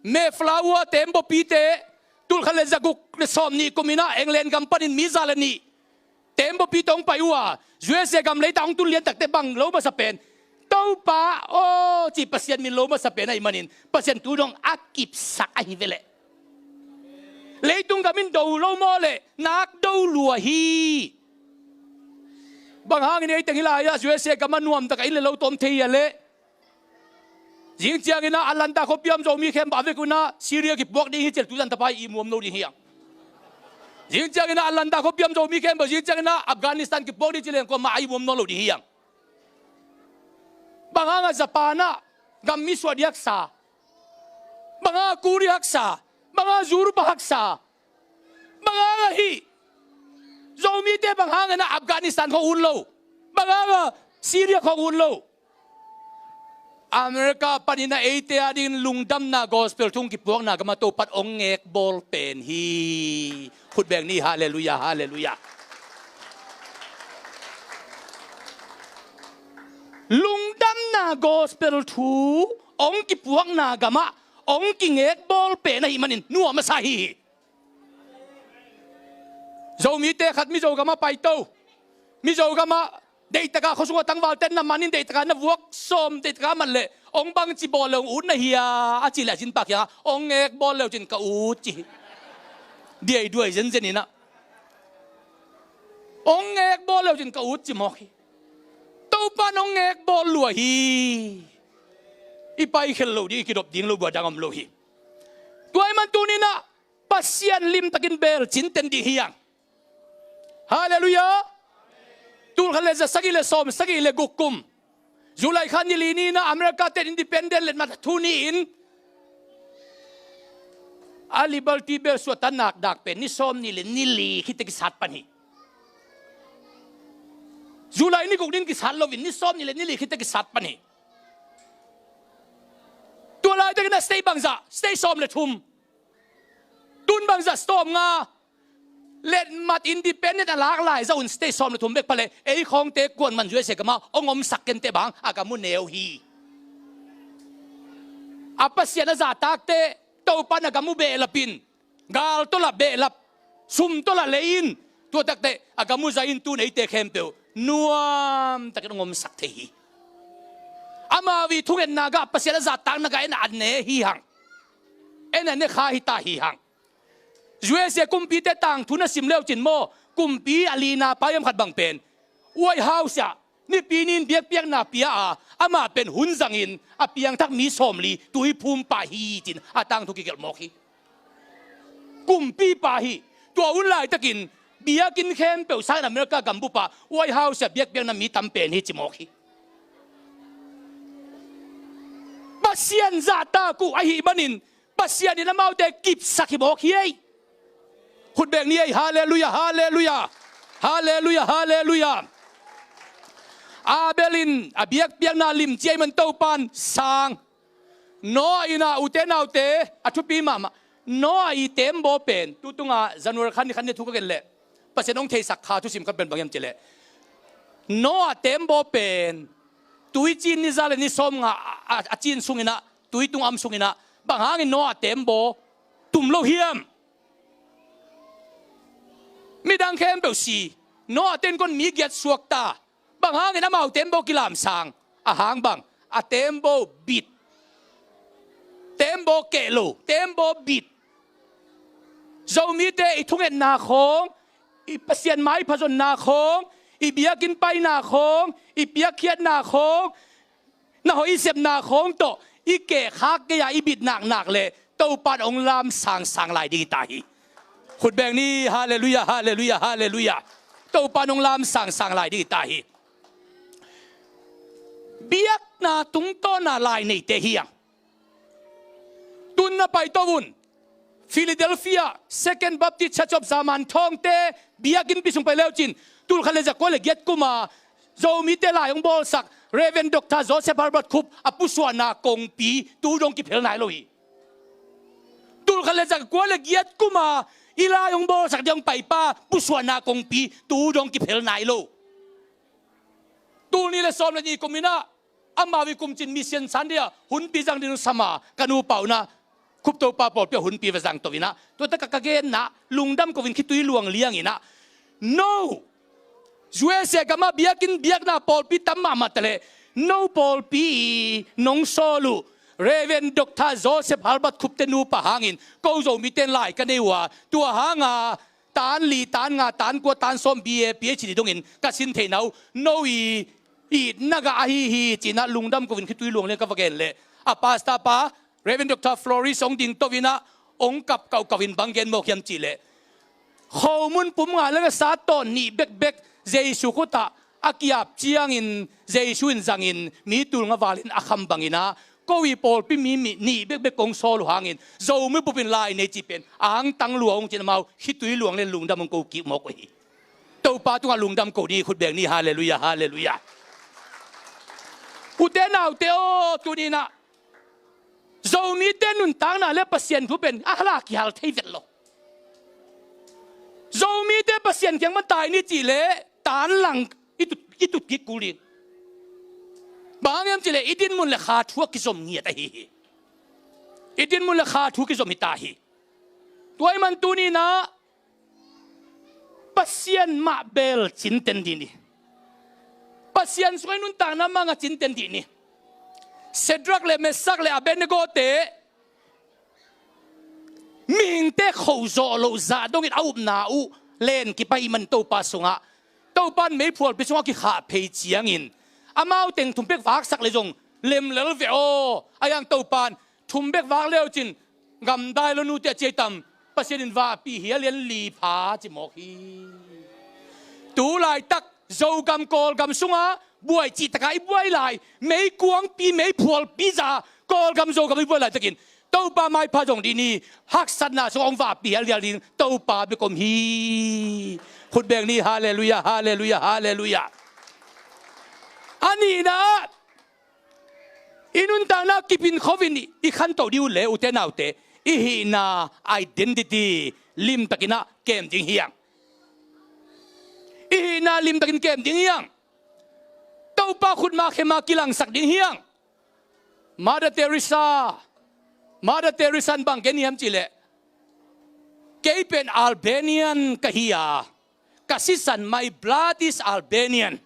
Mayflower teembawpite tulkhat le zaguk le sawmnih kum in ah England gam panin mi za le nih teembawpite hong pai uh a, U S A gam leitang hong tun lian takte bang lo masa pen, Topa aw ci Pasian min lo masa pen ahih manin Pasian tu dong a kipsak ahi ve leh. Leitung gam in do lo maw leh nak do lua hi. Bang hangin ei teng hi lai-ah U S A gam a nuam tak a inn le lo tawm thei hi a leh? Zing ciangin ah Atlanta khuapi a om Zomi khempeuh a vekun ah Syria kipuak ding hi ci leh tu zan tapa i muam lo ding hi hang. Zing ciangin ah Atlanta khuapi a om Zomi khempeuh zing ciangin ah Afghanistan kipuak ding ci leh kuamah a i muam nawn lo ding hi hang. Bang hangah Japan ah gam mi suah ding haksa? Bang hangah Korea haksa? Bang hangah Europe haksa? Bang hangah hih Zomite bang hangin ah Afghanistan khawng ut lo? Bang hangah Syria khawng ut lo? America panin ah eite adingin lungdamna gospel thu hong kipuakna gamah Topan hong ngekbawl pen hi. Khut beng ni, halleluiah, halleluiah. Lungdamna gospel thu hong kipuakna gamah hong kingekbawl pen ahih manin nuam a sa hi hi. Zomite khat Mizo gamah paito. Mizo gamah deihtaka khuasungah tangvalte na manin deihtaka na vuak sawm, deihtaka mat leh hong bangci bawl le hong ut na hia a cih leh a zinpa kiangah hong ngekbawl le uh cin ka ut ci hi. Diaiduai zenzen in ah hong ngekbawl le uh cin ka ut ci mawk hi. Topan hong ngekbawl lua hi. I paikhel lo ding, i kidop ding lo, bua dang om lo hi. Tua ahih man tuni-in ah Pasian limtakin beel cinten ding hi hang. Halleluiah. Tulkhat le za sagih le sawm sagih le guk kum July kha ni li ni-in ah America ten independent letmat thu ni-in a Liberty Bell suahtakna dak pen ni sawmnih le ni li khit teh kisat pan hi. July ni guk ni-in kisat loin ni sawmnih le ni li khit teh kisat pan hi. Tua laitakin ah state bangzah, state sawm le thum, tun bangzah, state sawmnga, letmat independent a lak lai zah un state sawm le thum bek pha leh ei khawngte kuaman U S A gamah hong omsak kenteh bang, a gam uh neu hi. A Pasian a zahtakte Topan a gam uh behlap in, gal tawh lah behlap, sum tawh lah lei in, tua takteh a gam uh zai in tun eite khempeuh nuamtakin hong omsak thei hi. Amau i thungetna gah, Pasian a zahtakna gah en a ne hi hang. En a ne kha hi ta hi hang. U S A kumpite tangthu na sim le uh cin maw, kumpi a lina pa hiam khat bang pen White House ah nipi ni-in biakpiakna pia a, amah pen hun zangin a piangthak mi sawmli tuiphum pa hi ci-in a tangthu kigelh mawk hi. Kumpipa hi. Tua hun laitakin biakinn khempeuh sangin America gambup ah White House ah biakpiakna mi tam pen hi ci mawk hi. Pasian zahtak uh ahih manin Pasian in amaute kipsak hi mawk hi ei. Khut beng ni ei. Halleluiah, halleluiah. Halleluiah, halleluiah. Abel in a biakpiakna limci ahih man Topan sang. Noah in ah, ute naute, a thupi mahmah. Noah i teembaw pen, tu tungah January kha ni khat ni thu ka gen leh Pasian hong theisak kha thusim khat pen bang hiam cih leh, Noah teembaw pen tuici in ni za le ni sawmnga a, a, a cin sungin ah, tui tung am sungin ah, bang hangin Noah teembaw tum lo hiam? Midang khempeuh si, Noah ten kon mi giat suak ta. Bang hangin amau teembaw kilamsang? A hang bang? A teembaw bit. Teembaw keh lo, teembaw bit. Zomite i thungetna khawng, i Pasian maipha zonna khawng, i biakinn paina khawng, i piakkhiatna khawng, na hoih i sepna khawng tawh i keh khak kei a i bit naknak leh Topan hong lamsangsang lai ding hi ta hi. Khut beng ni. Halleluiah, halleluiah, halleluiah. Topan hong lamsangsang lai ding hi ta hi. Biakna tungtawna lai neite hi hang. Tun na paito un, Philadelphia Second Baptist Church of German thawngte biakinnpi sung pai le uh cin, tulkhat le zakua le giat kuma Zomite lai hong bawlsak Reverend Doctor Joseph Herbert Khup a pusuahna kongpi tu dong kiphel nai lo hi. Tulkhat le zakua le giat kuma i lai hong bawlsak ding hong paipa pusuahna kongpi tu dong kiphel nai lo. Tul nih le sawm le nih kum in ah amau i kumcin mission Sunday ah hunpi zang ding sama ka nupa un ah Khuptopa pawlpi ah hunpi va zang to in ah, tua tak a ka genna lungdam ko in khitui luang liang in ah, no, U S A gam ah biakinn biakna pawlpi tam mahmah ta leh no pawlpi i nong sawl uh Reverend Doctor Joseph Halbert Khupte nupa hangin ko Zomite in lai ka nei uh a, tua hang a tan li, tan nga, tan kua, tan sawm, B A, P H D dongin ka sin theihna uh no i itna gah ahi hi, ci-in ah lungdam ko in khitui luang liang ka va gen leh a pastor pa Reverend Doctor Floris hong ding to in ah hong kap kauhkauh in bang gen mawk hiam cih leh, khomun pum nga le nga sawm nih bekbek Jesu khut ah a kiap ciangin Jesu in zangin mi tul nga val in a kham bang in ah ko i pawlpi mi, mi nih bekbek kong sawl uh hangin Zomi bup in lai nei cih pen a hang tang lua hong ci-in amau khitui luang liang lungdam hong ko kik mawk uh hi. Topa tungah lungdam ko ni, khut beng ni, halleluiah, halleluiah. Ute naute aw, tuni in ah Zomite nuntakna le Pasian thu pen a hal a kihal thei vet lo. Zomite Pasian kiang mah tai ni cih leh tan lang i tut, i tut kik kul ding. Bang hang hiam cih leh i dinmun le kha thu a kizom ngiat ahi hi. I dinmun le kha thu kizom hi ta hi. Tua ahih man tuni in ah Pasian mah bel cinten dih ni. Pasian sungah i nuntakna mah nga cinten dih ni. Shadrach le Meshach le Abednego te mihingte kho zawh loh zah dongin a upna uh len kipai man Topa sungah, Topa in meiphualpi sungah kikhah phei ciangin amau teng thum bek vaksak le zong lem lel ve aw. A hiang Topa in thum bek vak le uh cin gamdai lo nute a ciai tam, Pasian in vahpih hial lian li pha ci mawk hi. Tu laitak Zogam Kawlgam sungah buai cih taka i buai lai, meikuangpi meiphualpi za Kawlgam Zogam i buai laitakin Topa maipha zong dih ni, haksatna sungah hong vahpih hial lian ding Topa bek om hi. Khut beng ni, halleluiah, halleluiah, halleluiah. A nihna ah i nuntakna kipin khovin i khantoh dih uh le ute naute, i hihna identity limtakin ah kem ding hiang. I hihna limtakin kem ding hiang. Topa khutma khema kilangsak ding hiang. Mother Teresa, Mother Teresa in bang gen hiam cih leh, kei pen Albanian ka hi a, ka sisan, my blood is Albanian.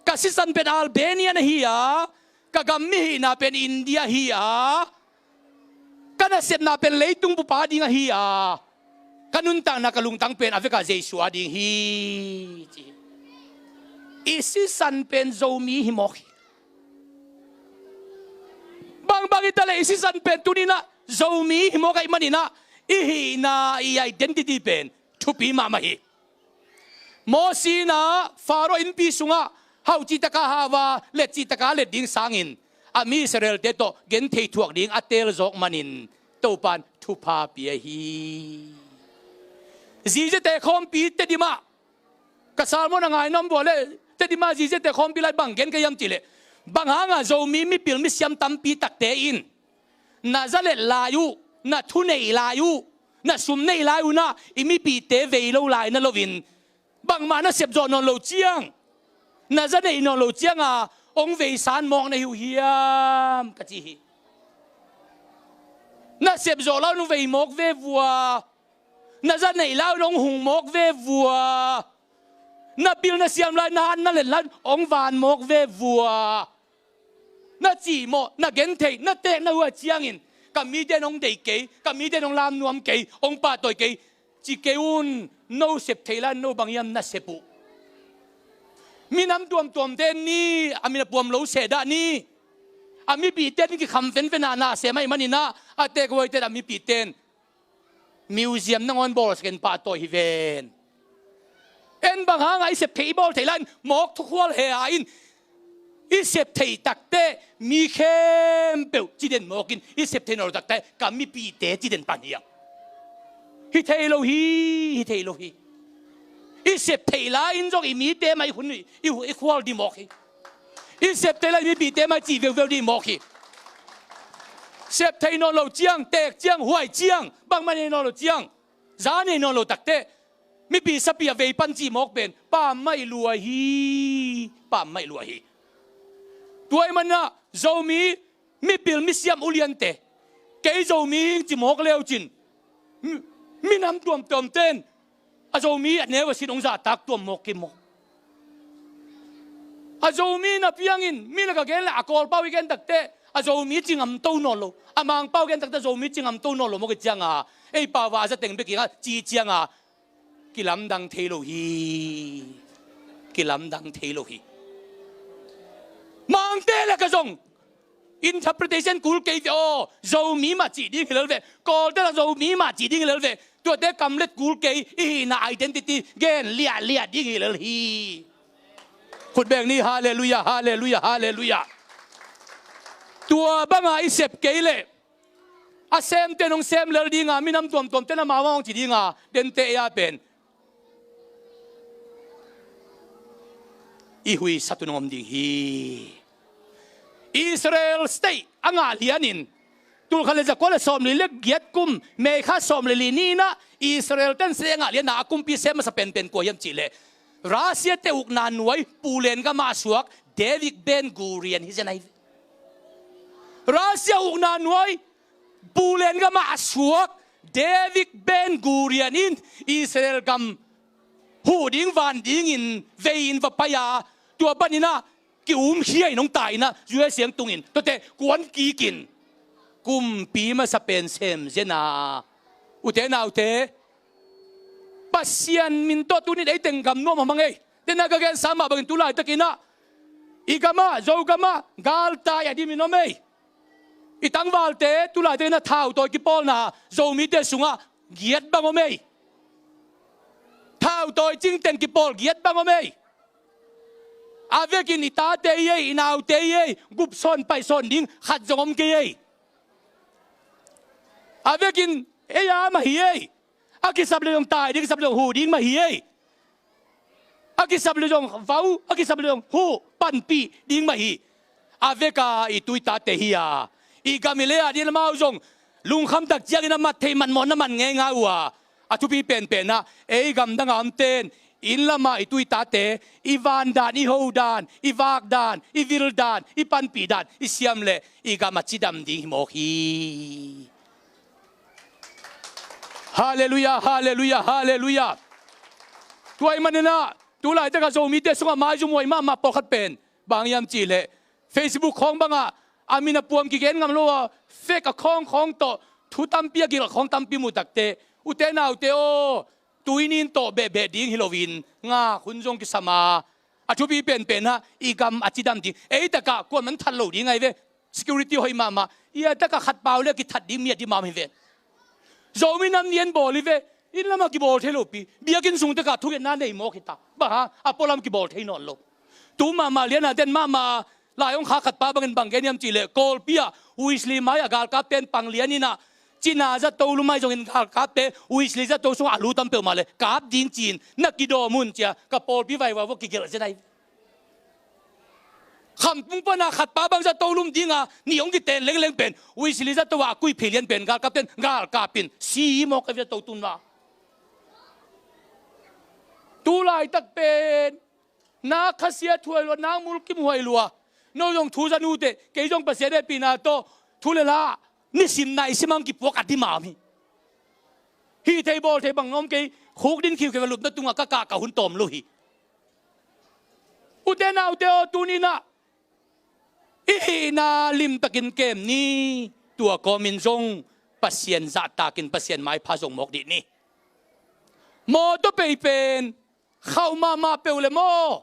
Ka sisan pen Albanian ahi a, ka gam mihihna pen India hi a, ka nasepna pen leitung bup a ding ahi a, ka nuntakna, ka lungtang pen a vek a Jesu a ding hi, ci hi. I sisan pen Zomi hi mawk hi. Bangbang hi ta leh i sisan pen tuni in ah Zomi hi mawk ahih manin ah i hihna, i identity pen thupi mahmah hi. Mosi in ah Faro innpi sungah hauh cih taka hau a, let cih taka let ding sangin a mi Israel-te tawh genthei thuak ding a teel zawk manin Topa in thupha pia hi. Ziziate khawmpi Tedim ah, ka sermon a ngai nuam vua leh Tedim ah Ziziate khawmpi lai bang gen ka hiam cih leh, bang hang a Zomi mipil misiam tampi takte in na za let lai uh, na thu neih lai uh, na sum neih lai un ah i mipihte vei lo lai na loin, bangmah na sep zawh nawn lo ciang, na za neih nawn lo ciang a hong veisan mawk na hi uh hiam, ka ci hi. Na sep zawh lai un hong vei mawk ve vua, na za neih lai un hong hung mawk ve vua, na pil na siam lai, na hat na let lai un hong van mawk ve vua, na cihmawh, na genthei, na teek na huai ciangin, ka mite in hong deih kei, ka mite in hong lam nuam kei, hong pahtawi kei, ci kei un. No sep thei lai un no bang hiam na sep uh? Minam tuamtuamte ni, a min a puam lo seh dah ni. A mipihte in kikham fenfen a na sem ahih manin ah, a teek huaite in, a mipihte in museum nangawn bawlsak in pahtawi hi ven. En bang hang a i sep theih i bawl theih lai un mawk thukhual he a in, i sep theih takte mi khempeuh ci den mawk in, i sep theih nawn lo takte ka mipihte ci den pan hiang. Hi thei lo hi, hi thei lo hi. I sep theih lai in zong i mite mah i hun i, i, i khual dih mawk hi. I sep theih lai mipihte mah i cih veuveu dih mawk hi. Sep theih nawn lo ciang, teek ciang, huai ciang, bangmah nei nawn lo ciang, za nei nawn lo takteh, mipi sapi a vei pan cih mawk pen pammaih lua hi. Pammaih lua hi. Tua ahih manin ah Zomi mipil misiam uliante, kei Zomi hing ci mawk leucin, mi, minam tuamtuamte in a Zomi a neu a sin hong zahtak tuam mawk kei maw? A Zomi na piangin, mi na ka gen le a Kawlpau i gen takteh a Zomi ci ngamto nawn lo, a Mangpau gen takteh a Zomi ci ngamto nawn lo mawk i cianga, ei pau a a za teng bek inga ci cianga, kilamdang thei lo hi. Kilamdang thei lo hi. Mangte le ka zong interpretation kul kei ve aw. Zomi mah cih ding hi lel ve. Kawlte la Zomi mah cih ding hi lel ve. Tuate kamlet kul kei, i hihna identity gen liahliah ding hi lel hi. Khut beng ni, halleluiah, halleluiah, halleluiah. Tua banga i sep kei leh a semte in hong sem lel dinga, minam tuamtuamte in amau hong ci dinga, dente ei a pen i huisat un hong om ding hi. Israel state a ngah lianin, tulkhat le zakua le sawmli le giat kum, May kha sawmli li ni-in ah Israel ten state a ngah lianna a kumpi sem masa penpen kua hiam cihleh, Russia te ukna nuai Pulen gamah a suak David Ben Gurion hi zen ahi ve. Russia ukna nuai Pulen gamah a suak David Ben Gurion in Israel gam huh ding van dingin vei-in va pai a, tua panin ah ki-umkhia in hong tai in ah, U S A hong tungin, tuate kuan kikin kumpi masa pen sem zen a. Ute naute, Pasian min tawh tuni-in ei teng gam nuam hamham ei. Dena ka gensa mah bangin tu laitakin ah i gamah, Zogamah galtai a dimin om ei. I tangvalte tu laitakin ah thautawi kipawlna Zomite sungah giat bang om ei. Thautawi cingten kipawl giat bang om ei. A vekin i tate hi ei, i naute hi ei, gupsawn paihsawn ding khat zong om kei ei. A vekin ei a mah hi ei. A kisap le zong tai ding, kisap le zong huh ding mah hi ei. A kisap le zong vau, a kisap le zong huh, panpih ding mah hi. A veka i tu i tate hi a, i gam i lei a ding amau zong lungkham tak ciangin a mat theih, mat mawhna man ngeingai uh a. A thupi penpen ah ei gamdang a omte in inn lamah i tu i tate i van dan, i ho dan, i vak dan, i vil dan, i panpih dan i siam leh i gam a cidam ding hi mawk hi. Halleluiah, halleluiah, halleluiah. Tua ahih manin ah tu laitak a Zomite sungah maizum huai mahmah pawlkhat pen bang hiam cihleh, Facebook khawng bangah a min a puam kigen ngam lo a, fake account khawng tawh thu tampi a gil khawng tampi mu takteh, ute naute aw, tui ni-in tawh behbeh ding hi loin ngak hun zong kisam a. A thupi penpen ah i gam a cidam ding, ei takah kuaman that lo ding ahi ve. Security hoih mahmah, i a takah khat pau le a kithat ding mi a dimam hi ve. Zomi nam ni-in bawl hi ve. Inn lamah kibawl thei lopi, biakinn sung takah thungetna nei mawk hi ta. Bang hang? A pualam kibawl thei nawn lo. Tu mahmah liana den mahmah lai hong kha khat pa bangin bang gen hiam cihleh, Kawlpi ah Wesley mai-ah galkapte in pang lian in ah, cina zato lum ahi zongin galkapte Wesley zato sungah a lu tam peuhmah leh kap ding ci-in na kidawm un ci-a ka pawlpi vaivai vua kigelh zen ahi. Khamtung pana khat pa bang zato lum dinga nih hong kiten lengleng pen Wesley zato ah a kuih phei lian pen galkapte in galkap in si mawk ahi zato tun ma. Tu laitak pen nak khasiat huai lua, nak mulkim huai lua. No zong thu za nuteh, kei zong Pasian hehpihna tawh thu le la nisim naisim hong kipuak a dimam hi. Hih thei bawl thei bang om kei, khuk din khiukhia lupna tungah ka kah ka hun tawm lo hi. Ute naute aw, tuni-in ah i hihna limtakin kem ni. Tua kawmin zong Pasian zahtakin Pasian maipha zong mawk dih ni. Mawtaw pei pen khauh mahmah peuh le maw?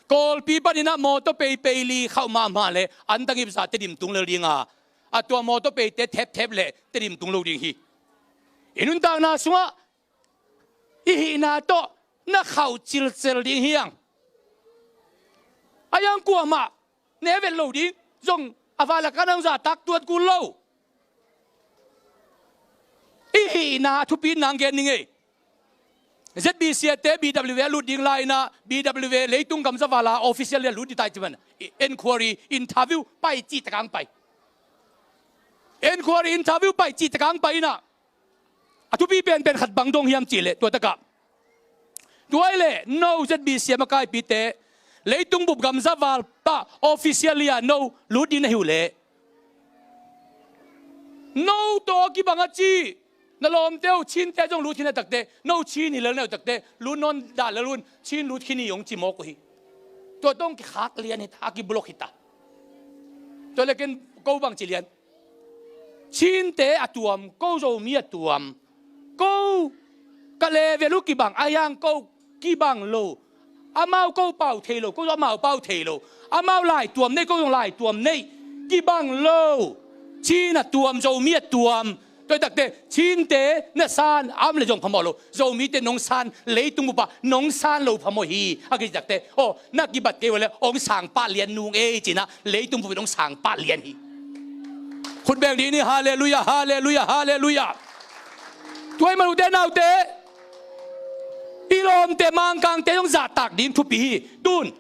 Kawlpi panin ah mawtaw peipei li khauh mahmah le antangip zah Tedim tung lel dinga, a tua mawtaw peite thepthep le Tedim tung lo ding hi. I nuntakna sungah i hihna tawh na khauh cilcel ding hi hang. A hiang kuamah ne vet lo ding, zong a va laka nang zahtak tuat kul lo. I hihna a thupi nang gen ning ei. Z B C te B W A lut ding lai-in ah, B W A leitung gamza vala official le lut ding tai ci man. Inquiry, interview pai cih takang pai. Inquiry, interview pai cih takang pai in ah, A thupi penpen khat bang dong hiam cihleh, tua takah, tua ileh no Z B C a makaipite leitung bup gamza val pah officially a no lut ding na hi uhleh, no tawh a kibang a ci, na lawmte uh Chinte zong lut khin a takte, no Chin hi lel na uh takte, lut nawn dah lel un, Chin lut khin hi hong ci mawk uh hi. Tua tawh kikhak lian hi ta, a kiblok hi ta. Tua le ken ko bang ci lian, Chinte a tuam, ko Zomi a tuam. Ko ka level uh kibang, a hiang ko kibang lo. Amau ko pau thei lo, ko amau pau thei lo. Amau laituam nei, ko zong laituam nei. Kibang lo. Chin a tuam, Zomi a tuam. Tua takte Chinte na san a om le zong phamawh lo. Zomite nong san, leitung bup ah nong san lo phamawh hi. A kici takte, aw, na kibat kei uh leh hong sang pah lian nung ei, ci-in ah leitung bup in hong sang pah lian hi. Khut beng dih ni, halleluiah, halleluiah, halleluiah. Tua ahih man ute naute, i lawmte Mangkangte zong zahtak ding thupi hi. Tun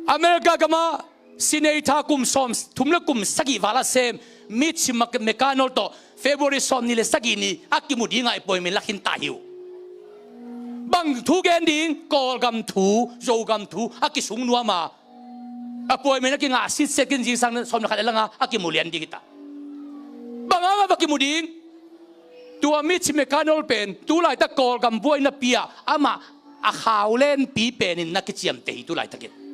America gam ah Senator kum sawmthum le kum sagih val a sem Mitch McConnell tawh February sawmnih le sagih ni a kimu ding a appointment la khin ta hi uh. Bang thu gen ding? Kawlgam thu, Zogam thu a kisung nuam a, appointment a kingah sitset khin, zingsang sawm le khat a lang a, a kimu lian ding hi ta. Bang hang a va kimu ding? Tua Mitch McConnell pen tu laitak Kawlgam buaina pi ah amah a khau lenpi penin na kiciamteh hi tu laitakin.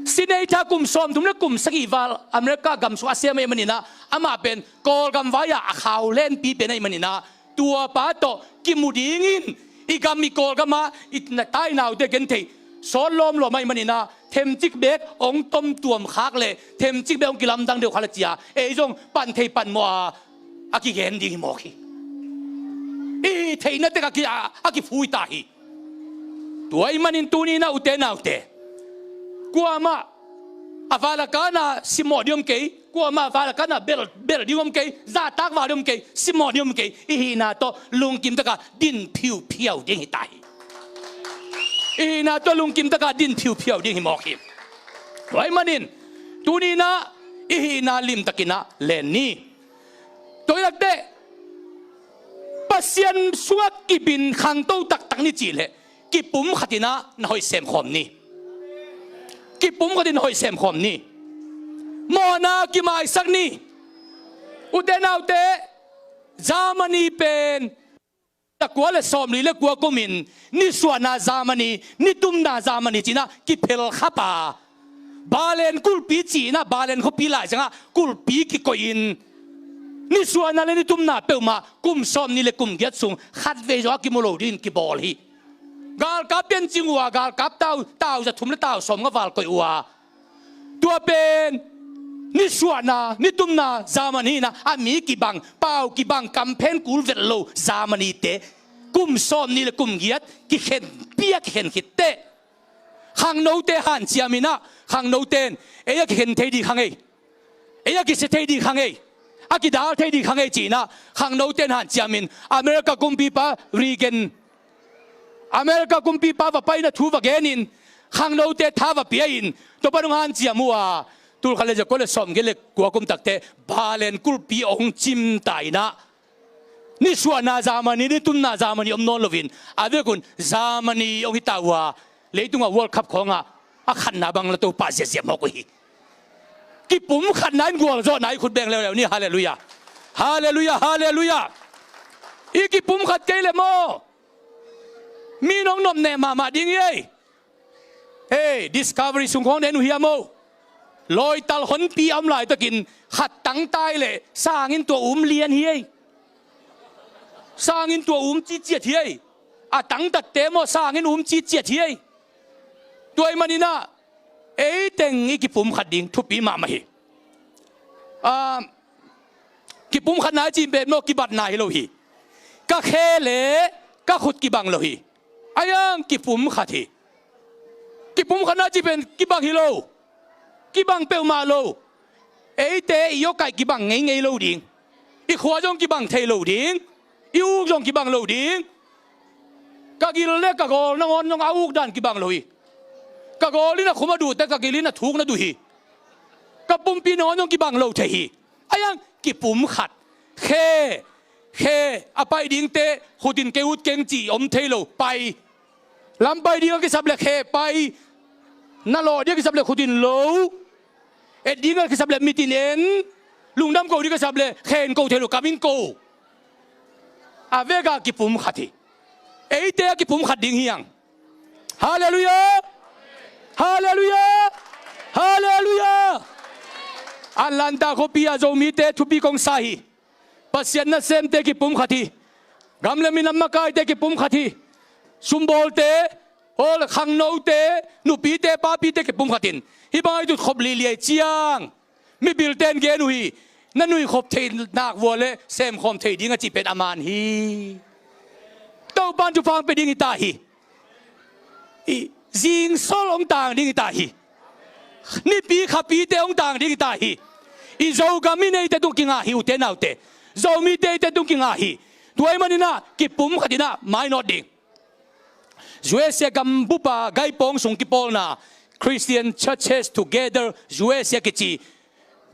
Senator kum sawmthum le kum sagih val America gam sung a sem ahih manin ah, amah pen Kawlgam vai ah a khau lenpi pen ahih manin ah, tua pa tawh kimu dingin i gam i Kawlgam ah i na tai naute gen theih sawt lawmlawm ahih manin ah, themcik beek hong tomtuam khak leh themcik beek hong kilamdang deuh kha le cia, ei zong pan thei pan mawh a, a kigen ding hi mawk hi. I hih theihna tek a ki, a, a kiphui ta hi. Tua ahih manin tuni-in ah ute naute, kuamah a val a kana simmawh ding om kei, kuamah a val a kana bel, bel ding om kei, zahtak val ding om kei, simmawh ding om kei. I hihna tawh lungkim taka din phiuphiau ding hi ta hi. I hihna tawh lungkim taka din phiuphiau ding hi mawk hi. Tua ahih manin tuni-in ah i hihna limtakin ah len ni. Tua hi lak teh, Pasian sungah kibin khangto taktak ni cih leh, kipum khatin ah na hoih semkhawm ni. Kipum khatin na hoih semkhawm ni. Mawhna kimaisak ni. Ute naute, Germany pen, ta kua le sawmli le kua kumin, nisuahna Germany, nitumna Germany ci-in ah kiphel khap a, Berlin kulhpi ci-in ah Berlin khuapi laizang ah kulhpi kikoih in, nisuahna le nitumna peuhmah kum sawmnih le kum giat sung khatvei zong a kimu lo dingin kibawl hi. Galkap piancing uh a, galkap tau, tau za thum le tau sawmnga val koih uh a, tua pen nisuahna, nitumna Germany hi-in ah, a mi kibang, pau kibang, kamphen kul vet lo Germany-te kum sawmnih le kum giat kikhen pia, kikhen khit teh, khangnote hanciam in ah, khangnote in ei a kikhen thei ding kha ngei, ei a kisia thei ding kha ngei, a kidal thei ding kha ngei ci-in ah, khangnote in hanciam in America kumpipa Reagan, America kumpipa va paina thu va genin, khangnote tha va pia in, tua pan hong hanciam uh a, tul khat le za kua le sawmgiat le kua kum tak teh Berlin kulhpi hong cim ta in ah, nisuahna Germany, nitumna Germany om nawn loin, a vekun Germany hong hi ta uh a, leitungah World Cup khawngah a khatna bang la to pah ziahziah mawk uh hi. Kipum khatna in gualzawhna hi. Khut beng leuleu ni, halleluiah. Halleluiah, halleluiah. I kipum khat kei leh maw, mi in hong nopneh mahmah ding hi ei. Hei, Discovery sung khawng na en uh hiam aw? Lawital honpi a om laitakin khat tangtai leh sang in tua um lian hi ei. Sang in tua um citciat hi ei. A tangtatte maw, sang in um citciat hi ei. Tua ahih manin ah ei teng i kipum khat ding thupi mahmah hi. Ah, kipum khatna i cih pen maw, kibatna hi lo hi. Ka khe le ka khut kibang lo hi. A hiang kipum khat hi. Kipum khatna cih pen kibang hi lo. Kibang peuhmah lo. Eite i awkaih kibang ngeingei lo ding. I khua zong kibang thei lo ding. I uk zong kibang lo ding. Ka gil le ka gawl nangawn zong a uk dan kibang lo hi. Ka gawl in a khum a duh teh ka gil in a thuk na duh hi. Ka pumpi nangawn zong kibang lo thei hi. A hiang kipum khat. Khe, Khe a pai dingte khut in kei ut keng cih om thei lo, pai. Lam pai ding a kisap le khe pai. Na lawh ding a kisap le khut in lo. Et ding a kisap le mit in en. Lungdam ko ding a kisap le khe in ko thei lo, kam in ko. A vek a kipumkhat hi. Eite a kipumkhat ding hi hang. Halleluiah! Halleluiah! Halleluiah! Atlanta khuapi ah Zomite thupi kong sa hi. Pasian nasemte kipumkhat hi. Gam le minam makaite kipumkhat hi. Sumbawlte, aw, khangnote, nupite, papite kipumkhat in, hih bang a i tutkhop liliai ciang, mipilte in gen uh hi. Na nuihkhop theih nak vua le semkhawm thei ding a cih pen a man hi. Topa'n thupha hong pia ding hi ta hi. I zingsol hong tang ding hi ta hi. Nipi khapite hong tang ding hi ta hi. I Zogam in eite tung kingah hi, ute naute. Zomite eite tung kingah hi. Tua ahih manin ah kipumkhat in ah mainawt ding. U S A gambup a gaipawng sung kipawlna, Christian Churches Together U S A kici,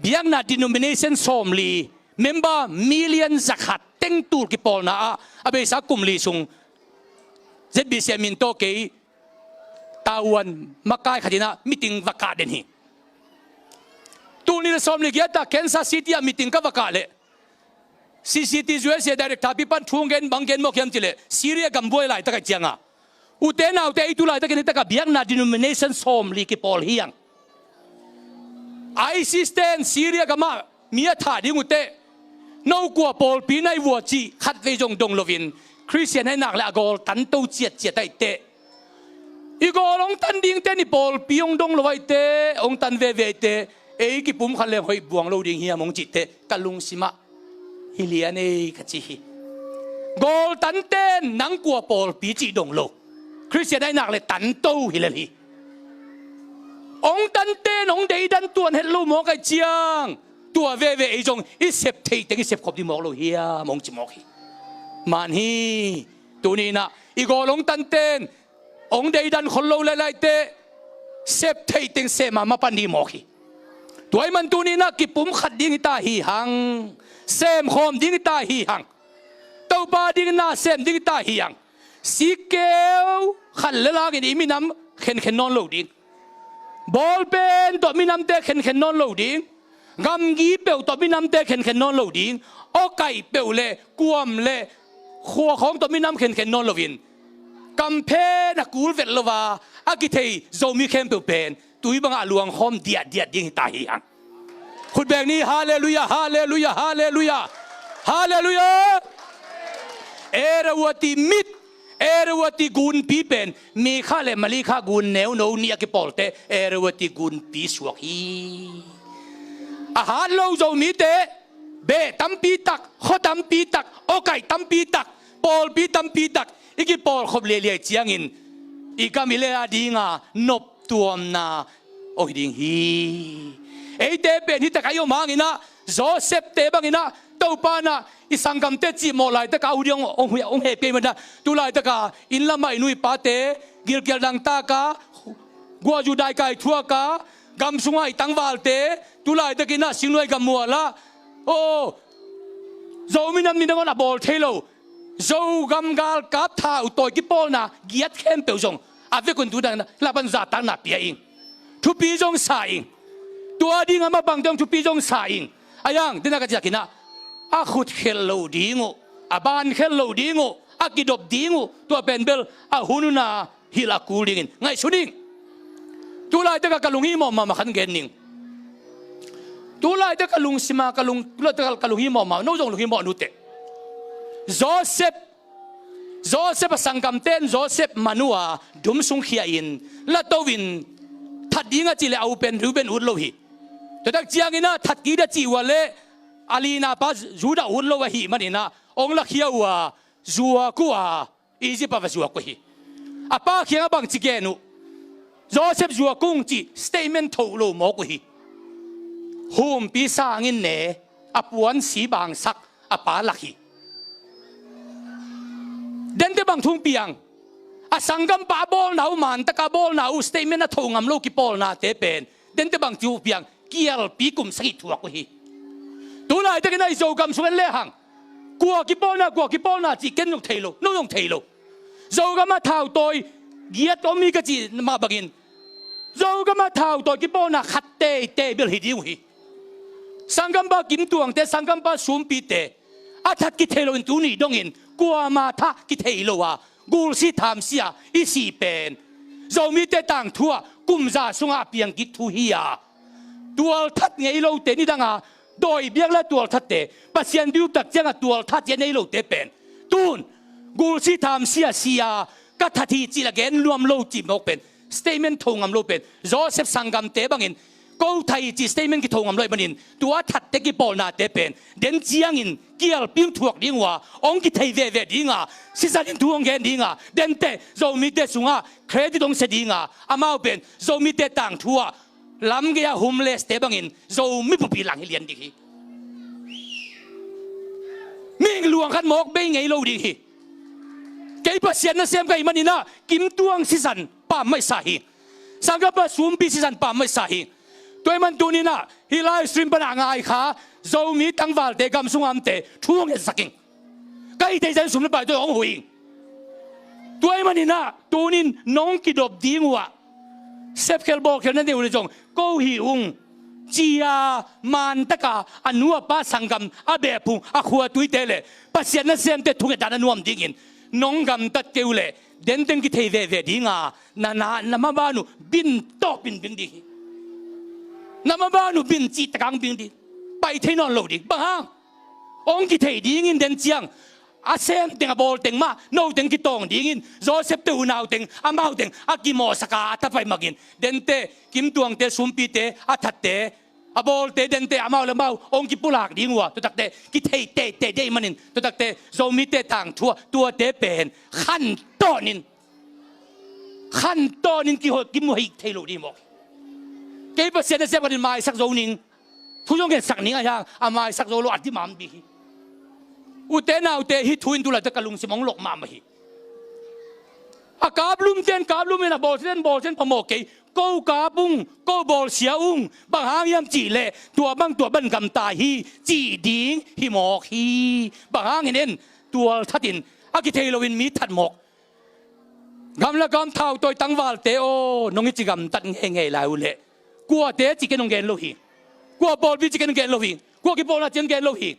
biakna denomination sawmli, member million zakhat teng tul kipawlna ah, a beisa kum li sung Z B C A min tawh kei Taiwan makai khat in ah meeting va kah den hi. Tul nih le sawmli giat ah Kansas City ah meeting ka va kah leh, C C T U S A director pi pan thu hong gen, bang gen mawk hiam cih leh, Syria gam buai laitak ahih ciangin, ute naute, ei tu laitakin hih takah biakna denomination sawmli kipawl hi hang. ISIS ten Syria gamah mi a thah ding uh teh, no kua pawlpi na hi vua cih khatvei zong dong loin, Christian ahih nak leh a gawl tanto ciatciat ahih teh, i gawl hong tan ding teh, i pawlpi hong dong lo ahih teh, hong tan veve ahih teh, ei kipumkhat leng hoih buang lo ding hiam hong cih teh, ka lungsim ah hi lian ei ka ci hi. Gawl tan ten nang kua pawlpi cih dong lo. Christian ahih nak leh tanto hi lel hi. Hong tan ten hong deidan tuan het lo mawk ahih ciang, tua veve ei zong i sep theih teng i sepkhop ding mawk lo hiam hong ci mawk hi. Man hi. Tuni in ah i gawl hong tan ten hong deidan khol lo lel ahih teh, sep theih teng sem a mapan ding mawk hi. Tua ahih man tuni in ah kipumkhat ding hi ta hi hang. Semkhawm ding hi ta hi hang. Topa ding na sem ding hi ta hi hang. Sikkeu khat le langin i minam khenkhen nawn lo ding. Bawlpen tawh minamte khenkhen nawn lo ding. Gamgi peuh tawh minamte khenkhen nawn lo ding. Awkaih peuh le kuam le khua khawng tawh minam khenkhen nawn loin, kamphen a kul vet lo a, a kithei Zomi khempeuh pen tui bangah luangkhawm diahdiah ding hi ta hi hang. Khut beng ni. Halleluiah, halleluiah, halleluiah, halleluiah. Erewati mit, Erewati gunpi pen Mikha le Malikha gun neuno nih a kipawlte Erewati gunpi suak hi. A hat lo Zomite beh tampi tak, khua tampi tak, awkaih tampi tak, pawlpi tampi tak i kipawlkhop liailiai ciangin, i gam i lei a dinga noptuamna hong hi ding hi. Eite pen hih takah i om hangin ah, Joseph-te bangin ah, Topa in ah i sanggamte cihmawh laitakah uh ding hong, hong, hong hehpih ahih manin ah, tu laitakah inn lamah i nu i pate gilkial dangtak a, guahzu daikai thuak a, gam sungah i tangvalte tu laitakin ah singnuai gam mual ah, aw, Zomi nam ni nangawn a bawl thei lo, Zogam galkap thau tawi kipawlna giat khempeuh zong a vekun tu dangin ah la pan zahtakna pia ing. Thupi zong sa ing. Tua ding a mabangte zong thupi zong sa ing. A yang, dena ka ciakin ah, a khut khelh loh ding uh, a ban khelh loh ding uh, a kidop ding uh, tua pen bel a hun hun a hilh a kul dingin ngaihsun ing. Tu laitakah ka lunghimawh mahmah khat gen ning. Tu laitakah ka lungsim a, ka lung, tu laitakah ka lunghimawh mahmah, no zong lunghimawh nuteh. Joseph, Joseph a sanggamte in Joseph man uh a, dum sung khia in, la to in, that ding a cih leh a u pen Reuben ut lo hi. Tua tak ciangin ah that kik ding a cih uh a leh, a lina pa Judah ut lo ahih manin ah, hong lakhia uh a, zuak uh a, Egypt ah va zuak uh hi. A pa kiangah bangci gen uh, Joseph zuak ung cih statement tho lo mawk uh hi. Humpi sangin ne, a puan si bangsak, a pa lak hi. Dente bang thu hong piang? A sanggampa a bawlna uh, mantak a bawlna uh, statement a tho ngam lo kipawlnate pen, dente bang thu hong piang? Kialpi kum sagih thuak uh hi. Tu laitakin ah i Zogam sung en lehang, Kua kipawlna, kua kipawlna cih ken zong thei lo, no zong thei lo. Zogam ah thautawi giat om hi ka cih mah bangin, Zogam ah thautawi kipawlna khat teitei bel hi ding uh hi. Sanggampa Kim Tuangte, sanggampa Sumpite, a that kithei loin tuni dongin kuama thah kithei lo a, gulsi thamsia i si pen Zomite tangthu ah kum za sungah a piang kik thu hi a, tualthat ngei lote nidanga dawi biak le tualthatte, Pasian diutak cianga tualthat zia nei lote pen tun gulsi thamsia sia ka that hi cih la gen nuam lo cih mawk pen, statement tho ngam lo pen, Joseph sanggamte bangin ko thei cih statement kitho ngam lo ahih manin, tua thatte kipawlnate pen den ciangin kialping thuak ding uh a, hong kithei veve dinga, sisan in thu hong gen dinga, dente Zomite sungah credit hong sia dinga, amau pen Zomite tangthu ah lamgei-a homeless-te bangin Zomi pumpi lang hi lian ding hi. Mihing luang khat mawk bei ngei lo ding hi. Kei Pasian nasem ka hih maninah Kim Tuang sisan pammaihsa hi. Sanggampa Sumpi sisan pammaihsa hi. Tua ahih man tuninah hih live stream panah ngai kha Zomi tangvalte gam sunga omte thu hong ngetsak ing. Ka hih theih zah in sum le pai tawh hong huh ing. Tua ahih maninah tunin nong kidop ding uh ah, sepkhel bawlkhel na neih uh le zong ko hi ung, ci-a mantaka a nu a pa sanggam a behphung a khuatuite le Pasian nasemte thungetdan a nuam dingin nong gamtat kei uh leh denteng kithei veve dinga, na, na, na maban uh bin tawh binbing ding hi. Na maban uh bin cihtakang bing ding. Pai thei nawn lo ding. Bang hang? Hong kithei dingin den ciang a semteng a bawlteng mah noteng kitawng dingin Joseph te unauteng amauteng a kimawhsaka a thapai makin dente Kim Tuangte, Sumpite, a thatte, a bawlte, dente amau le amau hong kipulak ding uh a, tutakte kithei teitei dei manin tutakte Zomite tangthu ah tuate pen khantawnin, khantawnin kiho-, kimuhik thei lo ding mawk. Kei Pasian nasem khat in maisak zo ning. Thu zong gensak ning a hiang a maisak zo lo a dimam ding hi. Ute naute, hih thu in tu laitak ka lungsim hong lok mahmah hi. A kaplumte in kaplum in, a bawlsiate in bawlsia in phamawh kei. Ko kap ung, ko bawlsia ung, bang hang hiam cihleh tua bang tua bang gamta hi cih ding hi mawk hi. Bang hangin en, tualthatin a kithei loin mi that mawk. Gamla gam thautawi tangvalte aw, nong i ci gamtat ngeingei lai uh leh kuate cih ken hong gen lo hi. Kua pawlpi cih ken hong gen lo hi. Kua kipawlna cih ken hong gen lo hi.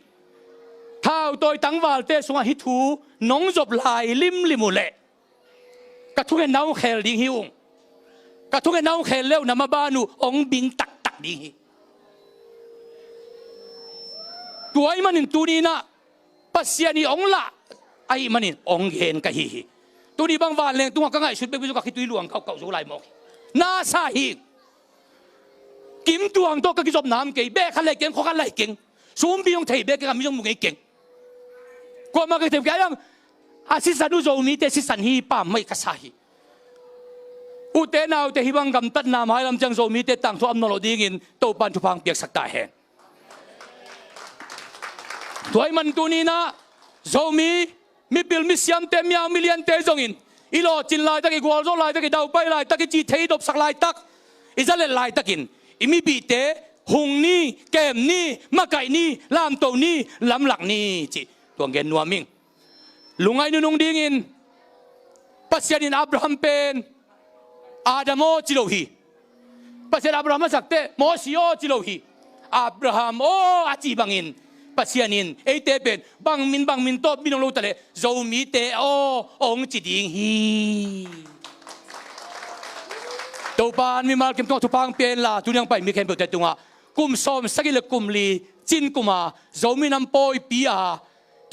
Thautawi tangvalte sungah hih thu nong zop lai limlim uh leh ka thungetna hong khel ding hi ung. Ka thungetna hong khel le uh na maban uh hong bing taktak ding hi. Tua ahih manin tuninah Pasian in hong lah ahih manin hong gen ka hi hi. Tuni bang vanleng tungah ka ngaihsut bekbek zong ka khitui luang kauhkauh zo lai mawk hi. Nasa hi. Kim Tuang tawh ka kizopna om kei, beh khat lai keng, khua khat lai keng. Sumpi hong thei bek keng, a mi zong mu ngei keng. Kuamah ka thei kei a hiang, a sisan uh Zomite sisan hi pammaih ka sa hi. Ute naute, hih bang gamtatna mailam ciang Zomite tangthu a om nawn loh dingin Topan thupha hong piaksak ta hen. Tua ahih man tuninah Zomi mipil misiamte, miau miliante zongin i lawhcin laitak, i gualzawh laitak, i daupai laitak, i cih thei i dopsak laitak, i zalet laitakin i mipihte hung ni, kem ni, makaih ni, lamto ni, lamlak ni cih tua hong gen nuam ing. Lungngaih nunung dingin Pasian in Abraham pen Adam aw ci lo hi. Pasian Abraham a sak teh Mosi aw ci lo hi. Abraham aw a cih bangin Pasian in eite pen bang min bang min tawh min hong lo taleh Zomite aw hong ci ding hi. Topan mimal kim tungah thupha hong pia inla, tuni hong pai mi khempeuhte tungah kum sawmsagih le kum li cin kuma Zomi Nam pawipi a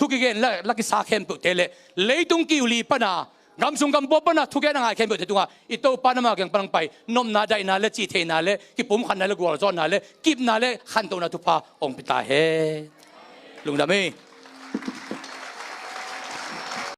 thu kigen la, la kisa khempeuhte le leitung kiu li pana, gam sung gam pua pana thugen a ngai khempeuhte tungah i Topa nama kiang pan hong pai nopna, daihna le cihtheihna le kipumkhatna le gualzawhna le kipna le khantohna thupha hong pia ta hen. Lungdam hi.